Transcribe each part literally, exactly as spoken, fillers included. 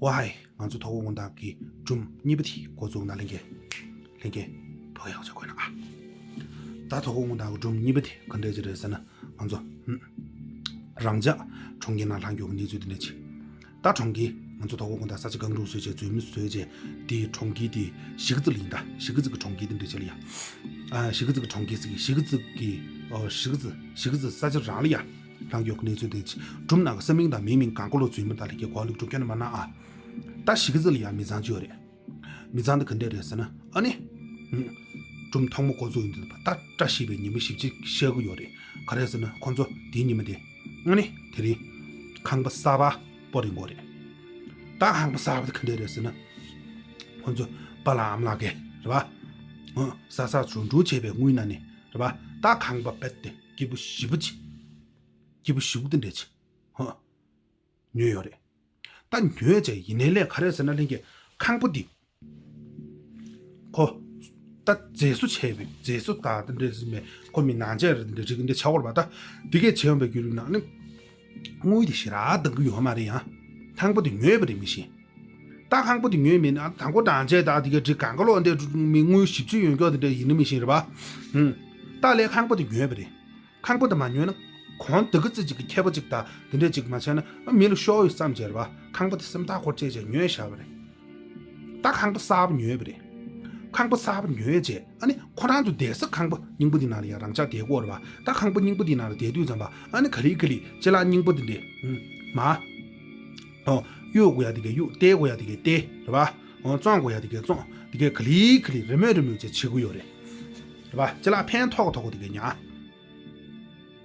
ཝའི། ང་ཚོ་ཐོག་ཁོངས་དང་གི་སྒྲུང་གཉིས་པ་དེ་འགོ་བཙུགས་ན་ལྷན་རྒྱས། ལྷན་རྒྱས། བག་ཡག་བྱ་དགོས་ན་ཨ། ད་ཐོག་ཁོངས་དང་གི་སྒྲུང་གཉིས་པ་དེ་ག་འདྲ་ཅིག་རེད་ཟེར་ན། ང་ཚོ། ཧུམ། རང་ཅག་གྲོང་ཁྱེར་ནང་ལྷག་མགྱོགས་ཀྱི་གནས་ཚུལ་དེ་འདྲ་ཅིག་ད་གྲོང་ཁྱེར། ང་ཚོ་ཐོག་ཁོངས་དང་ས་ཆ་གང་རུང་བཟོས་བྱས་འཛུལ་མི་བཟོས་བྱས་དེའི་གྲོང་ཁྱེར་དེ་གཞིས་ཀ་རྩེ་ལ་ཡིན་ད། གཞིས་ཀ་རྩེ་གི་གྲོང་ཁྱེར་དེ་འདྲ་ཅིག་ལ་ཡ། ཨ། གཞིས་ཀ་རྩེ་གི་གྲོང་ཁྱེར་ཟེར་གི། གཞིས་ཀ་རྩེ་གི། ཨོ། གཞིས་ཀ་རྩེ། གཞིས་ཀ་རྩེ་ས་ཆ་རང་ལ་ཡ། ལྷག་མགྱོགས་ཀྱི་གནས་ཚུལ་དེ་སྒྲུང་ནང་གི་ས་མིང་དང་མིའི་མིང་གང་ག་ལོ་འཛུལ་མི་ད་ལྷན་རྒྱས་གོ་ལུགས་གྲུབ་ཁྱོན་ནས་མ་གནང་ཨ། ད་གཞིས་ཀ་རྩེ་ལ་ཡ་མི་ཚང་ཅིག་ཡོད་རེད། མི་ཚང་དེ་ག་འདྲས་རེད་ཟེར་ན་ཨ་ནི། ཧུམ། སྒྲུང་ཐོག་མ་འགོ་བཙུགས་ཡིན་དུས་ད་བཀྲ་ཤིས་པའི་ཉི་མ་ཞེ་པོ་ཅིག་ཤར་གི་ཡོད་རེད། ག་རེ་ཟེར་ན་ཁོ་ཚོ་དེའི་ཉི་མ་དེ། ཨ་ནི་དེ་རིང་ཁང་པ་གསར་པ་སྤོ་རིན་གོ་རེད། ད་ཁང་པ་གསར་པ་དེ་ག་འདྲས་རེད་ཟེར་ན། ཁོ་ཚོ་པཱ་ལགས་ཨ་མ་ལགས་གིས་རེད་པ། ཧུམ། ས་ས་འགྲོ་འགྲོ་བྱས་པའི་དངུལ་ནང་ནས་རེད་པ། ད་ཁང་པ་རྦད་དེ་སྐྱིད་པོ་ཞེ་པོ་ཅིག་སྐྱིད་པོ་ཞེ་པོ་དེ་འདྲས་ཅིག་ཧུམ། ཉོས་ཡོད་རེད། ད་ཉོས་བྱས་ཡིན་ནའི་ལས་ག་རེ་ཟེར་ན་ལྷན་རྒྱས་ཁང་པ་འདི། ཁོ། ད་མཛེས་བཟོ་བྱས་པའི་མཛེས་བཟོ་དང་དེ་འདྲ་ཟིན་པའི་ཁོ་མི་ནང་ཆས་རེད་དེ་འདྲ་རིགས་འདྲ་ཆགས་པ་རེད་པ། ད་འདི་གས་བྱས་ཡོང་པའི་བརྒྱུད་རིམ་ནང་ནི། དངུལ་དེ་ཞེ་དྲག་འདང་གི་ཡོད་མ་རེད་ཡང་། ཁང་པ་དེ་ཉོས་པ་རེད་མི་ཤེས། ད་ཁང་པ་དེ་ཉོས་མིན་ན་དང་པོ་ནང་ཆས་དང་དེ་གས་འདྲ་གང་ག་ལོག་འདྲ་མི་དངུལ་ཞིབ་ཅིག་ཡོད་མཁན་དེ་འདྲ་ཡིན་ནི་མི་ཤེས་རེད་པ། ཧུམ། ད་ལས་ཁང་པ་དེ་ཉོས་པ་རེད། ཁང་པ་དེ་མ་ཉོས་ན། གོང་དེ་ག་ཙི་ཅིག་གི་མཁས་པ་ཅིག་དང་དེ་འདྲས་ཅིག་མ་བྱས་ན་མི་ལ་ཤོར་ཡོད་བསམ་བྱས་རེད་པ། ཁང་པ་དེ་སེམས་ཐག་ཁོ་བཅད་བྱས་ཉོས་བཞག་པ་རེད། ད་ཁང་པ་གསར་པ་ཉོས་པ་རེད། ཁང་པ་གསར་པ་ཉོས་བྱས་ཨ་ནི་ཁོ་རང་ཚོ་བསྡད་ས་ཁང་པ་རྙིང་པ་དེ་ནང་ལ་ཡང་རང་ཅག་བསྡད་ཀྱི་ཡོད་རེད་པ། ད་ཁང་པ་རྙིང་པ་དེ་ནང་ལ་བསྡད་དུས་ཙམ་པ་ཨ་ནི་ག་ལེ་ག་ལེ་ཅ་ལག་རྙིང་པ་དེ་འདྲས། ཧུམ། མ། ཨོ། གཡུག་དགོས་ཡ་དེ་གས་གཡུག་སྟེར་དགོས་ཡ་དེ་གས་སྟེར་རེད་པ། ཨོ། བཙོང་དགོས་ཡ་དེ་གས་བཙོང་། དེ་གས་ག་ལེ་ག་ལེ་རེས་མོས་རེས་མོས་བྱས་བྱེད་ཀྱི་ཡོད་རེད། རེད་པ། ཅ་ལག་ཕན་ཐོགས་ཐོགས་དེ་གས་ཉར།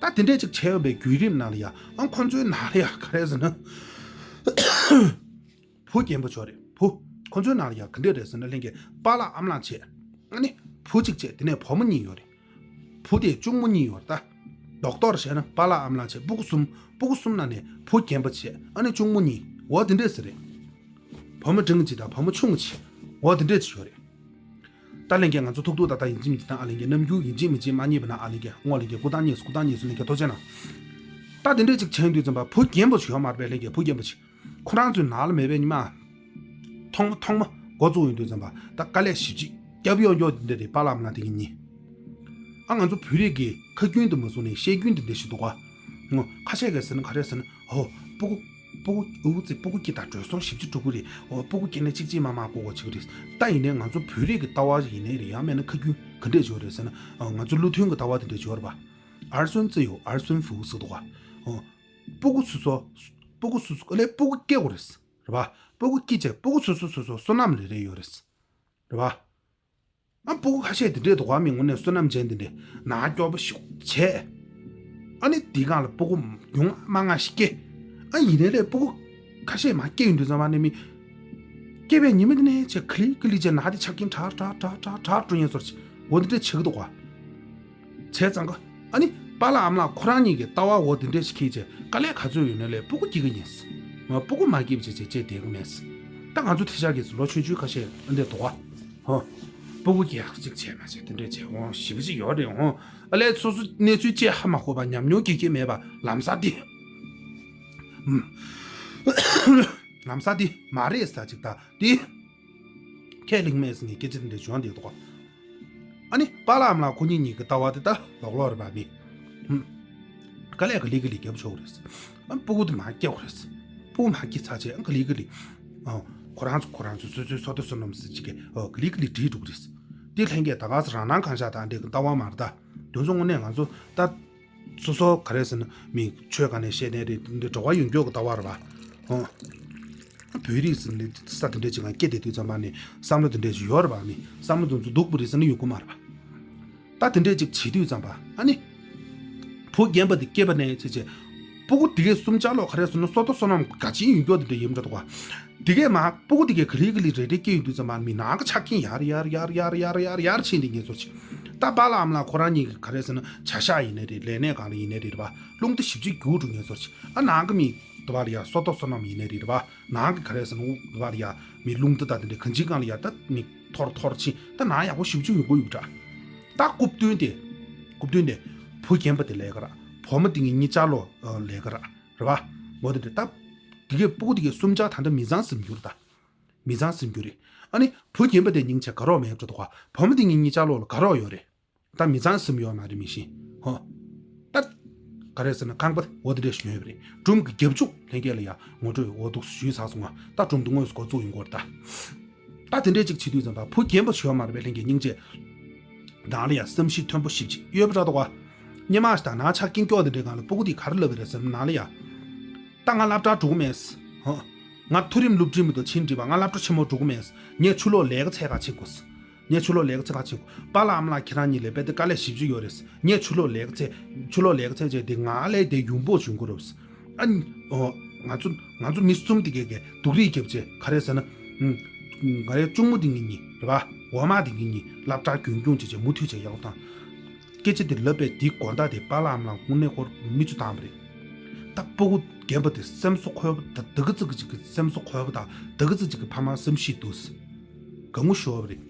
ད་དེ་འདྲས་ཅིག་བྱས་ཡོང་པའི་བརྒྱུད་རིམ་ནང་ལ་ཡ། ཨང་། ཁོ་ཚོའི་ནང་ལ་ཡ་ག་རེ་ཟེར་ན། བུ་རྒན་པོ་ཅིག་ཡོད་རེད། བུ། ཁོ་ཚོའི་ནང་ལ་ཡ་ག་འདྲས་རེད་ཟེར་ན་ལྷན་རྒྱས་པཱ་ལགས་ཨ་མ་ལགས་བྱས། ཨ་ནི། བུ་གཅིག་བྱས་དེ་ནས་བུ་མོ་གཉིས་ཡོད་རེད། བུ་དེ་གཅུང་མོ་གཉིས་ཡོད་རེད་ད། རྡོག་རྡོག་བྱས་ན་པཱ་ལགས་ཨ་མ་ལགས་བྱས་སྤུ་གུ་གསུམ། སྤུ་གུ་གསུམ་ནང་ནས་བུ་རྒན་པ་བྱས་ཨ་ནི་གཅུང་མོ་གཉིས། འོ་དེ་འདྲས་ཟེར་རེད། བུ་མོ་འབྲིང་གཅིག་དང་བུ་མོ་ཆུང་ངུ་གཅིག་འོ་དེ་འདྲས་ཅིག་ཡོད་རེད། ད་ལྷན་རྒྱས་ང་ཚོ་ཐུག་ཐུག་ད་ལྟ་ཡིན་གཅིག་མིན་གཅིག་དང་ཨ་ལྷན་རྒྱས་རྣམ་འགྱུར་ཡིན་གཅིག་མིན་གཅིག་མ་རྙེད་པ་ན་ཨ་ལྷན་རྒྱས་སྔོན་ལྷན་རྒྱས་སྐུ་ཐང་རྙེད་སོང་། སྐུ་ཐང་རྙེད་སོང་། ལྷན་རྒྱས་ཐུགས་རྗེ་གནང་། ད་དེ་འདྲས་ཅིག་བྱས་ཡོང་དུས་ཙམ་པ་བུ་རྒན་པོ་ཅིག་ཡོད་མ་རེད་པས། ལྷན་རྒྱས་བུ་རྒན་པོ་ཅིག་ཁོ་རང་ཚོའི་ནང་ལ་མེད་པས་ཉི་མ། ཐོག་མ་ཐོག་མ་འགོ་བཙུགས་ཡོང་དུས་ཙམ་པ་ད་དཀའ་ལས་ཞེ་པོ་ཅིག་བརྒྱབ་ཡོང་ཡོད་འདི་འདྲ་རེད། པཱ་ལགས་ཨ་མ་ལགས་དེ་གཉིས། ཨ། ང་ཚོ་བོད་རིགས་ཀྱི་ཁ་རྒྱུན་དུ་མ་སོང་ནས་བཤད་རྒྱུན་འདི་འདྲ་ཞིག་འདུག་ག་ཁ་ཤས་ཀྱིས་ཟེར་ན་ག་རེ་ཟེར་ན། ཨོ། སྤུ་གུ། སྤུ་གུ། ཨུ་ཙི། སྤུ་གུ་སྐྱེས་དང་འགྲོ་སོང་ཞེ་པོ་ཅིག་འགྲོ་གི་རེད། ཨོ། སྤུ་གུ་སྐྱེས་ནས་གཅིག་གཅིག་མ་མ་སྐོར་བ་བྱེད་ཀྱི་རེད། ད་ཡིན་ནའི་ང་ཚོ་བོད་རིགས་ཀྱི་ལྟ་བ་ཡིན་ནའི་རེད། ཡང་མིན་ན་ཁ་རྒྱུན་ག་འདྲས་ཡོད་རེད་ཟེར་ན། ཨ། ང་ཚོ་ལུགས་མཐུན་གྱི་ལྟ་བ་དེ་འདྲས་ཡོད་རེད་པ། 儿孙自有儿孙福 ཟེར་འདུག་ག་ཨོ། སྤུ་གུ་སོ་སོ། སྤུ་གུ་སོ་སོ་ལས་སྤུ་གུ་སྐྱེ་དགོས་རེད། རེད་པ། སྤུ་གུ་སྐྱེས་བྱས་སྤུ་གུ་སོ་སོ་སོ་སོ་བསོད་ནམས་རེ་རེ་ཡོད་རེད། རེད་པ། ཨ། སྤུ་གུ་ཁ་ཤས་དེ་འདྲས་འདུག་ག་མི་དངོས་གནས་བསོད་ནམས་ཅན་དེ་འདྲས་ནང་སྐྱོ་པོ་ཞིག་བྱས། ཨ་ནི་དེའི་སྒང་ལ་སྤུ་གུ་ཉུང་མ་ལྔ་ཞིག་སྐྱེ། ཨ། ཡིན་ནའི་ལས་སྤུ་གུ་ཁ་ཤས་མར་སྐྱེ་ཡོང་དུས་ཙམ་པ་ནས་མི། སྐྱེ་བའི་ཉི་མ་དེ་ནས་བྱས་ག་ལེ་ག་ལེ་བྱས་ནང་དེ་ཆག་གིན་དྲག་དྲག་དྲག་དྲག་དྲག་འགྲོ་ཡོང་ཟེར་བྱས། འོ་འདི་འདྲས་བྱེད་ཀྱི་འདུག་ག་བྱས་ཙང་ཀ། ཨ་ནི་པཱ་ལགས་ཨ་མ་ལགས་ཁོ་རང་གཉིས་ཀྱི་ལྟ་བ་འོ་དེ་འདྲས་ཞིག་འཁྱེར་བྱས་དཀའ་ལས་ག་ཚོད་ཡོད་ནའི་ལས་སྤུ་གུ་སྐྱེ་གི་ཡིན། སྤུ་གུ་མ་སྐྱེས་བྱས་བྱས་བྱས་བསྡད་གི་མེད། ད་ང་ཚོ་དེང་སང་གི་ལོ་ཆུང་ཆུང་ཁ་ཤས་ཨ་འདྲས་འདུག་ག་ཧོ། སྤུ་གུ་སྐྱེ་ཡག་ཅིག་བྱས་མ་བྱས་དེ་འདྲས་བྱས་འོང་ཞེ་པོ་ཅིག་ཡོད་རེད་འོང་། ཨ་ལས་སོ་སོ་གནས་ཚུལ་བཅས་ཧ་མ་གོ་བ་ཉམས་མྱོང་གི་སྐྱེ་མེད་པ་ལམ་སང་དེ། ལམ་སང་དེ་མ་རེད་ཟེར་ཅིག་ད་དེ། ཁས་ལེན་མེད་ཟེར་ནས་སྐད་ཆ་དེ་འདྲ་བྱུང་བསྡད་འདུག་ག་ཨ་ནི་པཱ་ལགས་ཨ་མ་ལགས་ཁོ་གཉིས་གཉིས་ཀྱི་ལྟ་བ་དེ་ད་ལོག་ལོག་རེད་པ་མི། ཧུམ། དཀའ་ལས་ག་ལེ་ག་ལེ་རྒྱབ་ཆོག་རེད། ཨ། སྤུ་གུ་དེ་མར་སྐྱེ་དགོས་རེད། སྤུ་གུ་མར་སྐྱེ་ཚར་རྗེས་ཨ་ག་ལེ་ག་ལེ། ཨ། ཁོ་རང་ཚོ་ཁོ་རང་ཚོ་སོ་སོའི་བསོད་བདེ་བསོད་ནམས་ཟེར་ཅིག་གི་ཨ་ག་ལེ་ག་ལེ་འགྲིག་འགྲོ་གི་རེད། དེ་ལྷན་རྒྱས་ད་ག་ས་རང་སྣང་གང་ཤར་དང་འདྲ་གི་ལྟ་བ་མ་རེད་ད། དོན་ཚོ་དངོས་གནས་ང་ཚོ་ད། སོ་སོ་ག་རེ་ཟེར་ན་མི་ཆོས་ག་ནས་བཤད་ནའི་རེད། འདི་འགྲོ་བ་ཡོད་མགྱོགས་ཀྱི་ལྟ་བ་རེད་པ། ཨོ། བོད་རིགས་ཟེར་ནས་ས་དེ་འདྲ་ཅིག་ང་སྐྱེ་བསྡད་དུས་ཙམ་པ་ནས་བསམ་བློ་དེ་འདྲ་ཅིག་ཡོད་རེད་པ། མི་བསམ་བློ་དེ་ཚོ་སྡུག་པོ་རེད་ཟེར་ན་ཡོང་གི་མ་རེད་པ། ད་དེ་འདྲ་ཅིག་བྱེད་དུས་ཙམ་པ་ཨ་ནི། བུ་རྒན་པ་དེ་སྐྱེས་པ་ནས་བྱས་བྱས། སྤུ་གུ་དེ་གའི་གསུམ་ཆ་ལོ་ག་རེ་ཟེར་ན་བསོད་བདེ་བསོད་ནམས་ག་ཅིག་ཡོད་མགྱོགས་དེ་འདྲ་ཡིན་འགྲོ་འདུག་པ། དེ་གས་མ་སྤུ་གུ་དེ་གས་ག་ལེ་ག་ལེ་རེ་རེ་སྐྱེ་ཡོང་དུས་ཙམ་པ་མི་ནང་གི་ཆག་རྐྱེན་ཡར་ཡར་ཕྱིན་དེ་ངེས་ཚོར་ཆེ། ད་པཱ་ལགས་ཨ་མ་ལགས་ཁོ་རང་གཉིས་ཀྱི་ག་རེ་ཟེར་ན་བྱ་གཞག་ཡིན་ནའི་རེད། ལས་གནས་སྒང་ལ་ཡིན་ནའི་རེད་པ། རླུང་རྟ་ཞེ་པོ་ཅིག་རྒྱུག་འགྲོ་ངེས་ཚོར་ཆེ། ཨ། ནང་གི་མི་དེ་བ་ལ་ཡ་བསོད་བདེ་བསོད་ནམས་ཡིན་ནའི་རེད་པ། ནང་གི་ག་རེ་ཟེར་ན་དེ་བ་ལ་ཡ་མི་རླུང་རྟ་དང་དེ་འདྲ་གང་ཅིའི་སྒང་ལ་ཡ་ད་མི་འཐོར་འཐོར་ཕྱིན། ད་ནང་ཡག་པོ་ཞེ་པོ་ཅིག་ཡོང་གི་ཡོད་འདྲ། ད་རྐུབ་སྟོན་དེ། རྐུབ་སྟོན་དེ། བུ་རྒན་པ་དེ་ལས་ཀ་ར། བུ་མོ་དེ་གཉིས་གཉིས་ཆ་ལོ་ལས་ཀ་ར། རེད་པ། འོ་དེ་འདྲ་ད། དེ་གས་སྤུ་གུ་དེ་གས་གསུམ་ཆ་ད་ལྟ་མི་ཚང་ཟིན་རྒྱུ་རེད་ད། མི་ཚང་ཟིན་རྒྱུ་རེད། ཨ་ནི་བུ་རྒན་པ་དེ་སྙིང་རྗེ་དགའ་རོགས་མེད་འགྲོ་འདུག་ག་བུ་མོ་དེ་གཉིས་གཉིས་ཆ་ལོག་ལ་དགའ་རོགས་ཡོད་རེད། ད་མི་ཚང་ཟིན་ཡོད་མ་རེད་མི་ཤེས། ཧོ། ད། ག་རེ་ཟེར་ན་ཁང་པ་འོ་དེ་འདྲས་ཞིག་ཉོས་པ་རེད། སྒྲུང་གི་རྒྱབ་ཕྱོགས་ལྷན་རྒྱས་ལ་ཡ་ངོ་སྤྲོད་འོ་འདུག་ཞུས་ཚར་སོང་ང་། ད་སྒྲུང་དེ་དངོས་སུ་འགོ་བཙུགས་ཡོང་གི་ཡོད་རེད་ད། ད་དེ་འདྲས་ཅིག་བྱེད་དུས་ཙམ་པ་བུ་རྒན་པ་ཞིག་ཡོད་མ་རེད་པས་ལྷན་རྒྱས་སྙིང་རྗེ། ནང་ལ་ཡ་བསམ་གཞིག་མཐོན་པོ་ཞེ་པོ་ཅིག་ཡོད་པ་འདྲ་འདུག་ག་སྙེ་མ་ཞིག་དང་ནང་ཆ་སྐྱིན་སྐྱོག་དེ་འདྲའི་སྒང་ལ་སྤུ་གུ་དེས་ག་རེ་ལབ་པ་རེད་ཟེར་ན་ནང་ལ་ཡ། ད་ང་སློབ་གྲྭར་འགྲོ་གི་མེད། ཧོ། ང་མཐོ་རིམ་སློབ་འབྲིང་མི་འདུག་ཕྱིན་འགྲིག་པ། ང་སློབ་གྲྭ་ཆེན་མོར་འགྲོ་གི་མེད། ངས་ཕྱི་ལོགས་ལས་ཀ་འཚོལ་ག་ཕྱིན་དགོས། ངས་ཕྱི་ལོགས་ལས་ཀ་འཚོལ་ག་ཕྱིན་དགོས། པཱ་ལགས་ཨ་མ་ལགས་ཁྱེད་རང་གཉིས་ལ་དཔེ་དེ་དཀའ་ལས་ཞེ་པོ་ཅིག་ཡོད་རེད། ངས་ཕྱི་ལོགས་ལས་ཀ་འཚོལ། ཕྱི་ལོགས་ལས་ཀ་འཚོལ་བྱས་དེ་ང་ལས་དེ་ཡོང་འབོག་བྱུང་གི་རེད། ཨ་ནི། ཨོ། ང་ཚོ་ང་ཚོ་མི་གསུམ་དེ་གས་གས་སྡུག་རུས་རྒྱབ་བྱས་ག་རེ་ཟེར་ན། ཨུམ། ང་རའི་གཅུང་མོ་དེ་ངེད་གཉིས་རེད་པ། འོག་མ་དེ་ངེད་གཉིས་སློབ་གྲྭར་རྒྱུན་སྐྱོང་བྱས་བྱས་མུ་མཐུད་བྱས་ཡག་པོ་བཏང་། སྐད་ཆ་དེ་ལབ་པའི་དེའི་དགོང་དག་དེ་པཱ་ལགས་ཨ་མ་ལགས་དངོས་གནས་ཁོར་མིག་ཆུ་བཏང་བ་རེད། ད་སྤུ་གུ་རྒན་པ་དེ་སེམས་གསོ་འཁོལ་པོ་ད་ད་གི་ཙི་གི་ཅིག་གི་སེམས་གསོ་འཁོལ་པོ་དང་ད་གི་ཙི་ཅིག་གི་ཕ་མ་བསམ་ཤེས་འདུག་དགའ་མོ་ཤོར་བ་རེད།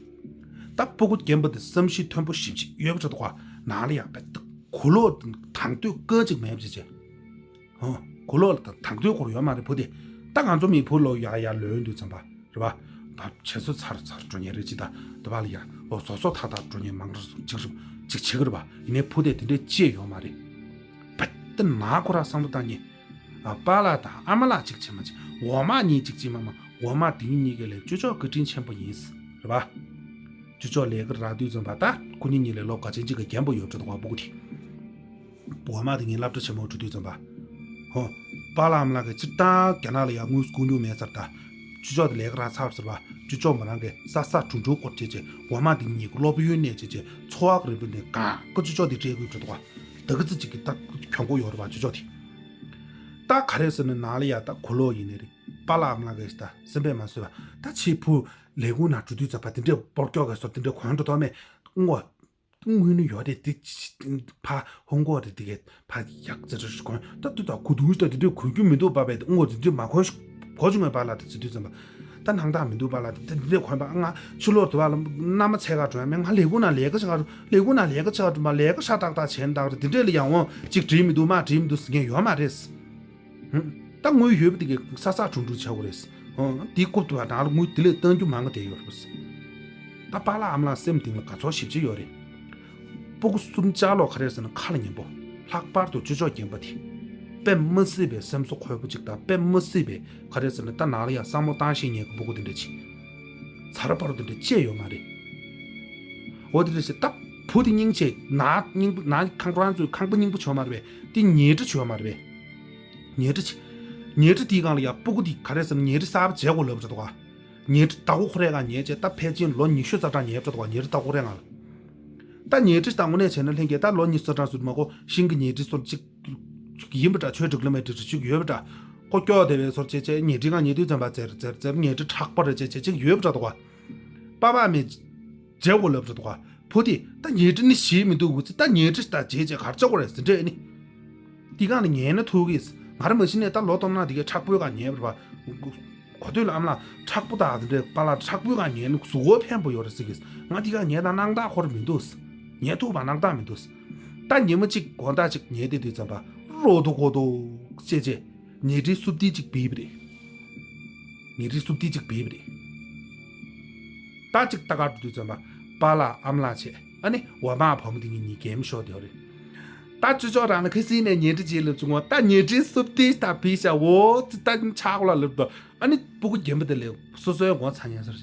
ད་སྤུ་གུ་རྒན་པ་དེ་བསམ་ཤེས་མཐོན་པོ་ཞེ་པོ་ཅིག་ཡོད་པ་འདྲ་འདུག་ག་ནང་ལ་ཡ་དཔེ་ད་གོ་ལོག་དང་དོད་སྐད་ཅིག་མེད་པ་ཅིག་བྱས། ཧོ། གོ་ལོག་ལ་དང་དོད་སྐོར་ཡོད་མ་རེད་བུ་དེ། ད་ང་ཚོ་མི་བུ་ལོ་ཡ་ཡ་ལོན་དུས་ཙམ་པ་རེད་པ། ད་བྱེད་སོ་ཚར་ཚར་འགྲོ་ཉེ་རེད་ཅི་ད། དེ་བ་ལ་ཡ་ཨོ་བཟོ་བཟོ་ཐག་ཐག་འགྲོ་ཉེ་མང་ར་ཅིག་རེད་ཅིག་བྱེད་གི་རེད་པ། ཡིན་ནའི་བུ་དེ་དེ་འདྲའི་ཅི་ཡོད་མ་རེད། བད་དེ་ན་ཁོ་ར་བསམ་བློ་བཏང་ཉེ། ཨ་པཱ་ལགས་དང་ཨ་མ་ལགས་ཅིག་བྱེད་མ་བྱེད། འོག་མ་གཉིས་ཅིག་བྱེད་མ་མ་འོག་མ་དེ་གཉིས་གཉིས་ཀ་ལས་ཅོ་ཅོག་བཀའ་དྲིན་ཆེན་པོ་ཡིན་རེད་པ། ཅོ་ཅོག་ལས་ཀ་རག་དུས་ཙམ་པ་ད་ཁོ་གཉིས་གཉིས་ལས་ལོ་འགའ་ཅན་ཅིག་གི་རྒན་པོ་ཡོད་འགྲོ་འདུག་ག་སྤུ་གུ་དེ། འོག་མ་དེ་ངའི་སློབ་གྲྭ་ཆེན་མོར་འགྲོ་དུས་ཙམ་པ། ཧོ། པཱ་ལགས་ཨ་མ་ལགས་ཀྱིས་སྤྱིར་བཏང་རྒྱ་ནག་ལ་ཡང་དངུལ་བསྐུར་མྱོང་མེད་ཚར་ད། ཅོ་ཅོག་དེ་ལས་ཀ་རག་ཚར་ཟེར་བ། ཅོ་ཅོག་མོ་རང་གིས་ས་ས་གྲུང་གྲུང་སྐོར་བྱས་བྱས་འོག་མ་དེ་གཉིས་ཀྱི་སློབ་ཡོན་གནས་བྱས་བྱས་འཚོ་བ་གི་རིན་པོ་ནས་གང་ཀ་ཅོ་ཅོག་དེ་སྤྲད་དགོས་འགྲོ་འདུག་ག་ད་གི་ཙི་གཅིག་གི་ད་གྱོང་པོ་ཡོད་རེད་བ་ཅོ་ཅོག་དེ། ད་ག་རེ་ཟེར་ན་ནང་ལ་ཡ་ད་གོ་ལོག་ཡིན་ནི་རེད། པཱ་ལགས་ཨ་མ་ལགས་ཀྱིས་ད་སེམས་པས་མ་བཟོད་པ་ད་ཕྱི་བུ་ལས་ཁུངས་ནང་འགྲོ་དུས་ཙམ་པ་དེ་འདྲས་སྤོར་སྐྱོག་གི་བཟོ་དེ་འདྲས་གོན་འགྲོ་ཐུབ་མེད། དངོས། དངུལ་ནི་ཡོད་རེད་དེ། ཕ་ཧོང་ཀོང་རེད་དེ་གས་ཕ་ཡག་ཙེ་རེ་ཞིག་གོན་ད་དུ་ད་གུ་དུང་ད་དེ་འདྲས་གོན་རྒྱུ་མི་འདུག་པ་བས་དངུལ་དེ་འདྲས་མ་གོན་ཞིག་གོ་བྱུང་བས་པཱ་ལགས་དེ་ཚེ་དུས་ཙམ་པ། ད་སྣང་དག་མི་འདུག་པཱ་ལགས་དེ་དེ་འདྲས་གོན་པ་ང་ཕྱི་ལོགས་དེ་བ་ལ་མནའ་མ་འཚོལ་ག་འགྲོ་ཡ་མེད། ང་ལས་ཁུངས་ནང་ལས་ཀ་བྱེད་ག་འགྲོ། ལས་ཁུངས་ནང་ལས་ཀ་བྱེད་ག་འགྲོ་མ་ལས་ཀ་ཤ་སྟག་སྟག་བྱས་ན་ད་ག་རེད། དེ་འདྲས་ལ་ཡང་འོང་ཅིག་བྲིས་མི་འདུག་མ་བྲིས་མི་འདུག་ཟེར་མཁན་ཡོད་མ་རེད། ཧུམ། ད་དངུལ་ཡོད་པ་དེ་གས་ས་ས་གྲུང་གྲུང་བྱ་དགོས་རེད། ཧོ། དེའི་རྐུབ་ཏུ་བ་ནང་ལ་དངུལ་དེ་ལས་གཏང་རྒྱུ་མང་ག་དེ་ཡོད་རེད། ད་པཱ་ལགས་ཨ་མ་ལགས་སེམས་གཏིང་ལ་དགའ་ཚོར་ཞེ་པོ་ཅིག་ཡོད་རེད། སྤུ་གུ་གསུམ་ཆ་ལོག་ག་རེ་ཟེར་ན་ཁ་ལ་ཉན་པོ། ལྷག་པར་དུ་ཅོ་ཅོག་རྒན་པ་དེ། དཔེ་མི་སྲིད་པའི་སེམས་གསོ་འཁོལ་པོ་ཅིག་དང་དཔེ་མི་སྲིད་པའི་ག་རེ་ཟེར་ན་ད་ནང་ལ་ཡང་བསམ་བློ་བཏང་ཤེས་མཁན་གྱི་སྤུ་གུ་དེ་འདྲ་ཅིག་ཚར་བ་རུ་དེ་འདྲ་ཅི་ཡོད་མ་རེད། འོ་དེ་འདྲ་ཞིག་ད་བུ་དེ་སྙིང་རྗེ་ན་སྙིང་པོ་ན་ཁང་ཁོ་རང་ཚོའི་ཁང་པ་སྙིང་པོ་བྱོས་མ་རེད་པས་དེ་ཉལ་ཁྲི་བྱོས་མ་རེད་པས། ཉལ་ཁྲི་ཆེ། ཉལ་ཁྲི་དེའི་སྒང་ལ་ཡ་སྤུ་གུ་དེ་ག་རེ་ཟེར་ན་ཉལ་ཁྲི་གསར་པ་བྱེད་དགོས་ལབ་འདྲ་འདུག་ག་ཉལ་ཁྲི་ཟླ་གོ་ཁོ་རའི་སྒང་ཉལ་བྱས་ད་ཕལ་ཆེར་ལོ་ཉི་ཤུ་རྩ་གྲངས་ཉལ་འདྲ་འདུག་ག་ཉལ་ཁྲི་ཟླ་གོ་རའི་སྒང་ལ། ད་ཉལ་ཁྲི་དང་དངོས་གནས་བྱས་ན་ལྷན་རྒྱས་ད་ལོ་ཉི་ཤུ་རྩ་གྲངས་ཟུར་མ་གོ་ཤིང་གི་ཉལ་ཁྲི་སོར་གཅིག་ཡིན་པ་འདྲ་ཆོས་སྒྲིག་ལ་མེད་ཁྲི་ཁྲི་གཅིག་ཡོད་པ་འདྲ། ཁོ་སྐྱོ་བདེ་བའི་སོར་བྱས་བྱས་ཉལ་ཁྲིའི་སྒང་ཉལ་དུས་ཙམ་པ་ཙེར་ཙེར་ཙེར་ཉལ་ཁྲི་མཁྲེགས་པོ་རེ་བྱས་བྱས་གཅིག་ཡོད་པ་འདྲ་འདུག་ག་པ་པ་མེད། བྱེད་དགོས་ལབ་རེད་འདུག་ག་བུ་དེ་ད་ཉལ་ཁྲི་ནི་ཞེད་མི་འདུག་གུ་ཚེ་ད་ཉལ་ཁྲི་ད་བྱེད་བྱེད་གར་བྱ་དགོས་རེད་ཟེར་འདྲ་ནི། དེ་གང་ལ་ཉལ་ན་ཐུག་གིས་ང་ར་མ་གཞི་ནས་ད་ལོ་སྟོང་ན་དེ་གའི་མཁྲེགས་པོའི་སྒང་ཉལ་བ་རེད་པ། གོ་ཐོས་ལ་ཨ་མ་ལགས་མཁྲེགས་པོ་དང་དེ་འདྲའི་པ་ལགས་མཁྲེགས་པོའི་སྒང་ཉལ་ན་གཟུགས་པོ་ཕན་པོ་ཡོད་རེད་ཟེར་གིས་ང་དེ་གང་ཉལ་ད་སྣང་དག་ཁོ་ར་མི་འདུག་ཉལ་ཐུབ་པ་སྣང་དག་མི་འདུག་ད་ཉི་མ་གཅིག་དགོང་དག་གཅིག་ཉལ་བསྡད་དུས་ཙམ་པ་རོ་ཏོ་གོ་ཏོ་ཅེ་ཅེ། ཉལ་ཁྲིའི་སུབ་ཏི་གཅིག་བིབ་རེད། ཉལ་ཁྲིའི་སུབ་ཏི་གཅིག་བིབ་རེད། ད་གཅིག་ལྟ་གར་འགྲོ་དུས་ཙམ་པ་པཱ་ལགས་ཨ་མ་ལགས་བྱས་ཨ་ནི་འོག་མ་བུ་མོ་དེ་གཉིས་གཉིས་གད་མོ་ཤོར་བསྡད་ཡོད་རེད། ད་ཅོ་ཅོག་རང་ལ་ཁ་སང་ནས་ཉལ་ཁྲི་བྱེད་ལབ་བྱུང་བ་ད་ཉལ་ཁྲིའི་སུབ་ཏི་ད་བིབ་ཤག་འོ་ཙི་ད་ཆག་ལ་ལབ་དོ། ཨ་ནི་སྤུ་གུ་རྒན་པ་དེ་ལས་སོ་སོའི་ངོ་ཚ་ཉན་ཟེར།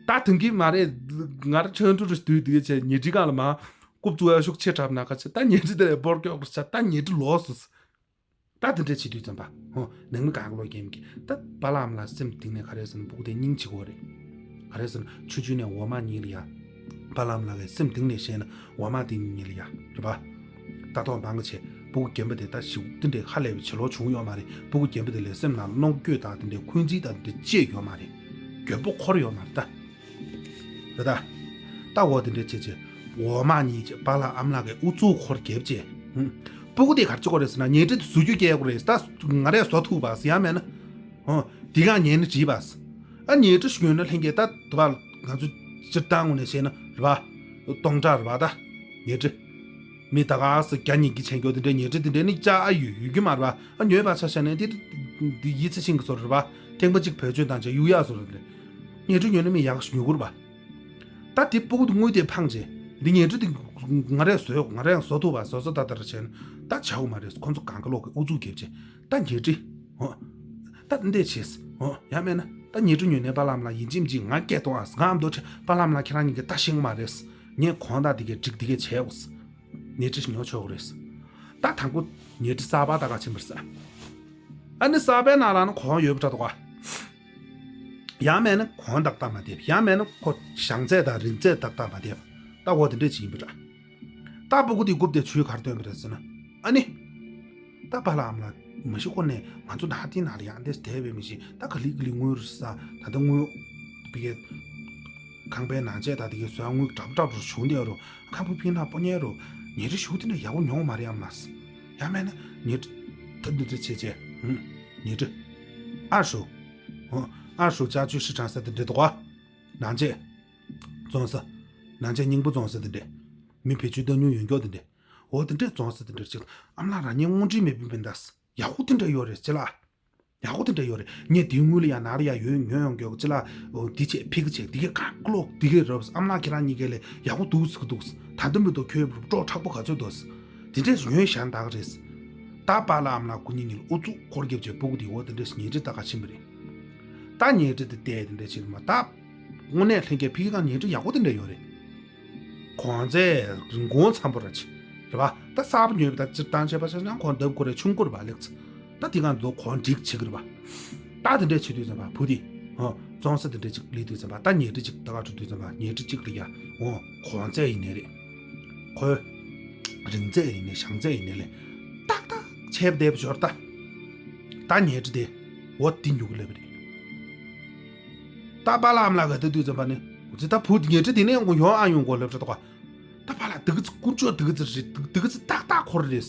ད་དེང་གི་མ་རེད། ང་ར་ཆོས་འཕྲུལ་རུ་དུས་དེ་བྱས་ཉལ་ཁྲི་སྒང་ལ་མ་རྐུབ་བཙུགས་ཡ་ཤུགས་ཆེ་དྲགས་ན་ཁ་ཆེ་ད་ཉལ་ཁྲི་དེ་ལས་སྤོར་སྐྱོག་རུ་ཆ་ད་ཉལ་ཁྲི་ལོག་སོང་། ད་དེ་འདྲ་བྱེད་དུས་ཙམ་པ་ཧོ་ནང་མི་གང་ག་ལོ་རྒན་གྱི་ད་པཱ་ལགས་ཨ་མ་ལགས་སེམས་གཏིང་ནས་ག་རེ་ཟེར་ན་སྤུ་གུ་དེ་སྙིང་རྗེ་གོ་རེད། ག་རེ་ཟེར་ན་ཆུང་ཆུང་ནས་འོག་མ་གཉིས་ལ་ཡ། པཱ་ལགས་ཨ་མ་ལགས་ཀྱི་སེམས་གཏིང་ནས་བཤད་ན་འོག་མ་དེ་གཉིས་ལ་ཡ་རེད་པ། ལྟ་རྟོག་མང་གི་བྱས་སྤུ་གུ་རྒན་པ་དེ་ད་ཞིག་དེ་འདྲའི་ཧ་ལས་པའི་བྱེད་ལོག་བྱུང་ཡོད་མ་རེད། སྤུ་གུ་རྒན་པ་དེ་ལས་སེམས་ནང་གནོང་འགྱོད་དང་དེ་འདྲའི་འཁོན་འཛིན་དང་དེ་འདྲ་ཅི་ཡོད་མ་རེད། འགྱོད་པ་འཁོར་ཡོད་མ་རེད་ད། རེད་ད། ད་འོ་དེ་འདྲ་བྱས་བྱས། འོག་མ་གཉིས་བྱས་པཱ་ལགས་ཨ་མ་ལགས་ཀྱི་ཨུ་ཚུགས་འཁོར་རྒྱབ་བྱས། ཧུམ། སྤུ་གུ་དེ་ག་རེ་བྱེད་དགོས་རེད་ཟེར་ན་ཉལ་ཁྲི་དེ་བཟོ་རྒྱུ་སྐྱེལ་དགོས་རེད་ད། ང་རས་བཟོ་ཐུབ་པ་ཟེར་ཡ་མེད་ན། ཧོ། དེ་གང་ཉལ་ནས་བྲིས་པ། ཨ་ཉལ་ཁྲི་ཞིག་ཡོད་ན་ལྷན་རྒྱས་ད་དུ་བ་ང་ཚོ་སྤྱིར་བཏང་ངོས་ནས་བཤད་ན་རེད་པ། སྟོང་ཕྲག་རེད་པ་ད། ཉལ་ཁྲི། མི་ད་ག་སེ་བརྒྱ་ཉིས་བརྒྱ་ཆད་མཁན་དེ་འདྲའི་ཉལ་ཁྲི་དེ་འདྲའི་ནི་ཅག་ཨ་ཡོད་ཡོད་རྒྱུ་མ་རེད་པ། ཨ་ཉོས་པ་ཆ་བཞག་ན་དེ་ འདི་ཡིད་ཚེ་ཤིང་གི་བཟོ་རེད་པ། ཐེངས་པ་གཅིག་བེད་སྤྱོད་བཏང་བྱས་གཡུག་ཡག་བཟོ་རེད། ཉལ་ཁྲི་ཉོས་ན་མི་ཡག་ཞིག་ཉོ་དགོས་རེད་པ། ད་དེ་སྤུ་གུ་དེ་དངུལ་དེ་འཕངས་བྱས་འདི་ཉལ་ཁྲི་དེ་ང་རས་བཟོས་ང་རས་ཡང་བཟོ་ཐུབ་པ་བཟོ་བཟོ་ད་ལྟ་ར་བྱས་ན་ད་བྱ་བ་མ་རེད། ཁོ་ཚོ་གང་ག་ལོག་གི་ཨུ་ཚུགས་རྒྱབ་བྱས་ད་ཉལ་ཁྲི་ཧོ། ད་འདི་བྱས་ཧོ། ཡང་མེད་ན་ད་ཉལ་ཁྲི་ཉོས་ནས་པཱ་ལགས་ལ་ཡིན་གཅིག་མིན་གཅིག་ང་སྐད་གཏོང་ཨ་ང་མདོ་ཆེ་པཱ་ལགས་ལ་ཁྱེད་རང་གཉིས་ཀྱི་ད་ཤེས་ཀྱི་མ་རེད། ངས་གོང་ད་དེ་གའི་འགྲིག་དེ་གའི་བྱས་འོ། ཉལ་ཁྲི་ཉོ་ཆོག་གི་རེད། ད་དང་པོ་ཉལ་ཁྲི་གསར་པ་ད་ག་ཕྱིན་པར་ས། ཨ་ནི་གསར་པའི་ནང་ལ་ནི་གོང་ཡོད་པ་འདྲ་འདུག་ག་ཡང་མེད་ན་གོང་ཏག་ཏག་མ་བསྡད། ཡང་མེད་ན་ཁོ་བྱང་ཚད་དང་རིང་ཚད་ཏག་ཏག་མ་བསྡད། ད་འོ་དེ་འདྲས་ཅིག་ཡིན་པ་འདྲ། ད་སྤུ་གུ་དེ་རྐུབ་དེ་ཆུའི་གར་སྟོན་པ་རེད་ཟེར་ན། ཨ་ནི། ད་པཱ་ལགས་ཨ་མ་ལགས་མ་གཞི་ཁོ་ནས་ང་ཚོ་ནང་དེའི་ནང་ལ་ཡང་འདྲས་བསྡད་པའི་མི་ཤེས། ད་ག་ལི་ག་ལི་དངུལ་རེད་ས། ད་ལྟ་དངུལ་བི་གའི་ཁང་པའི་ནང་ཆས་དང་དེ་གའི་བཟོ་དངུལ་འདྲ་པོ་འདྲ་པོ་རུ་བྱུང་བསྡད་རུ། ཁང་པ་ཕིག་ན་སྤོ་ཉལ་རུ། ཉལ་ཁྲི་ཞུ་དེ་འདྲ་ཡག་པོ་མྱོང་མ་རེད་ཨ་མ་ལགས། ཡང་མེད་ན་ཉལ་ཁྲི་ད་འདི་འདྲ་བྱས་བྱས། ཧུམ། ཉལ་ཁྲི། ཨར་ཧྲུའུ། ཧོ། ཨར་ཧྲུའུ་ཅ་ཅུའི་ཧྲི་ཁྲང་ས་དེ་འདྲ་འདུག་ག་ནང་ཆས། བཙོང་ས། ནང་ཆས་རྙིང་པ་བཙོང་ས་དེ་འདྲ། མི་བེད་སྤྱོད་བཏང་མྱོང་ཡོད་མགྱོགས་དེ་འདྲ། འོ་དེ་འདྲས་བཙོང་ས་དེ་འདྲ་ཅིག་ཨ་མ་ལགས་རང་ཉིད་དངོས་འབྲེལ་མེད་པའི་མི་འདྲ། ཡག་པོ་དེ་འདྲ་ཡོད་རེད་ཅི་ལགས། ཡག་པོ་དེ་འདྲ་ཡོད་རེད། ངས་དེའི་དངུལ་ལ་ཡང་ནར་ཡང་ཡོད་ཉོས་ཡོང་མགྱོགས་ཅི་ལགས། འོ་འདི་བྱས་ཕི་གི་བྱས་འདི་གས་གང་ཀློག་འདི་གས་རབས། ཨ་མ་ལགས་ཁྱེད་རང་གཉིས་ཀས་ལས་ཡག་པོ་འདུག་ཟེར་གི་འདུག་ད་འདི་མི་འདུག་ཁྱོད་སྤྲོ་མཁྲེགས་པོ་ག་ཚོད་འདུག་དེ་འདྲས་ཉོས་བཞག་འདག་རེད། ད་པཱ་ལགས་ཨ་མ་ལགས་སྐུ་ཉིད་གཉིས་ལ་ཨུ་ཚུགས་འཁོར་རྒྱབ་བྱས་སྤུ་གུ་དེ་འོ་དེ་འདྲས་ཉལ་ཁྲི་ད་ག་ཕྱིན་པ་རེད། ད་ཉལ་ཁྲི་དེ་བལྟས་དེ་འདྲས་བྱེད་མ་ད། དངོས་གནས་ལྷན་རྒྱས་ཕ་གི་གང་ཉལ་ཁྲི་ཡག་པོ་དེ་འདྲ་ཡོད་རེད། གོང་ཚད་རིན་གོང་འཚམ་པོ་ར་ཆེ། རེད་པ། ད་གསར་པ་ཉོས་པ་ད་སྤྱིར་བཏང་བྱས་པ་ཆ་ན་གོང་ལྡབ་དགོས་རེད། ཆུང་དགོས་རེད་པ་ལེགས་ཚེ། ད་དེ་གང་དུ་གོང་འགྲིག་བྱེད་ཀྱི་རེད་པ། ད་དེ་འདྲས་བྱེད་དུས་ཙམ་པ་བུ་དེ། ཧོ། བཙོང་ས་དེ་འདྲས་ཅིག་སླེབས་དུས་ཙམ་པ་ད་ཉལ་ཁྲི་ཅིག་ད་ག་འགྲོ་དུས་ཙམ་པ་ཉལ་ཁྲི་ཅིག་ལ་ཡ། ཧོ། གོང་ཚད་ཡིན་ནའི་རེད། ཁོའི། རིང་ཚད་ཡིན་ནའི་བྱང་ཚད་ཡིན་ནའི་ལས། ཏག་ཏག་བྱས་པ་བསྡད་པ་ཞོར་ད། ད་ཉལ་ཁྲི་དེ། འོ་དེ་ཉོ་གི་སླེབས་པ་རེད། ད་པཱ་ལགས་ཨ་མ་ལགས་ག་ད་དུས་ཙམ་པ་ནི། འུ་ཚོ་ད་བུ་ཉལ་ཁྲི་དེ་ནས་ཡོང་གོ་ཡོང་ཨ་ཡོང་གོ་ལབ་ཚོད་ད་གོ། ད་པཱ་ལགས་དེ་ག་ཚོད་ཀུན་སྤྱོད་དེ་ག་ཚོད་རེད། དེ་ག་ཚོད་ཏག་ཏག་ཁོ་ར་རེད།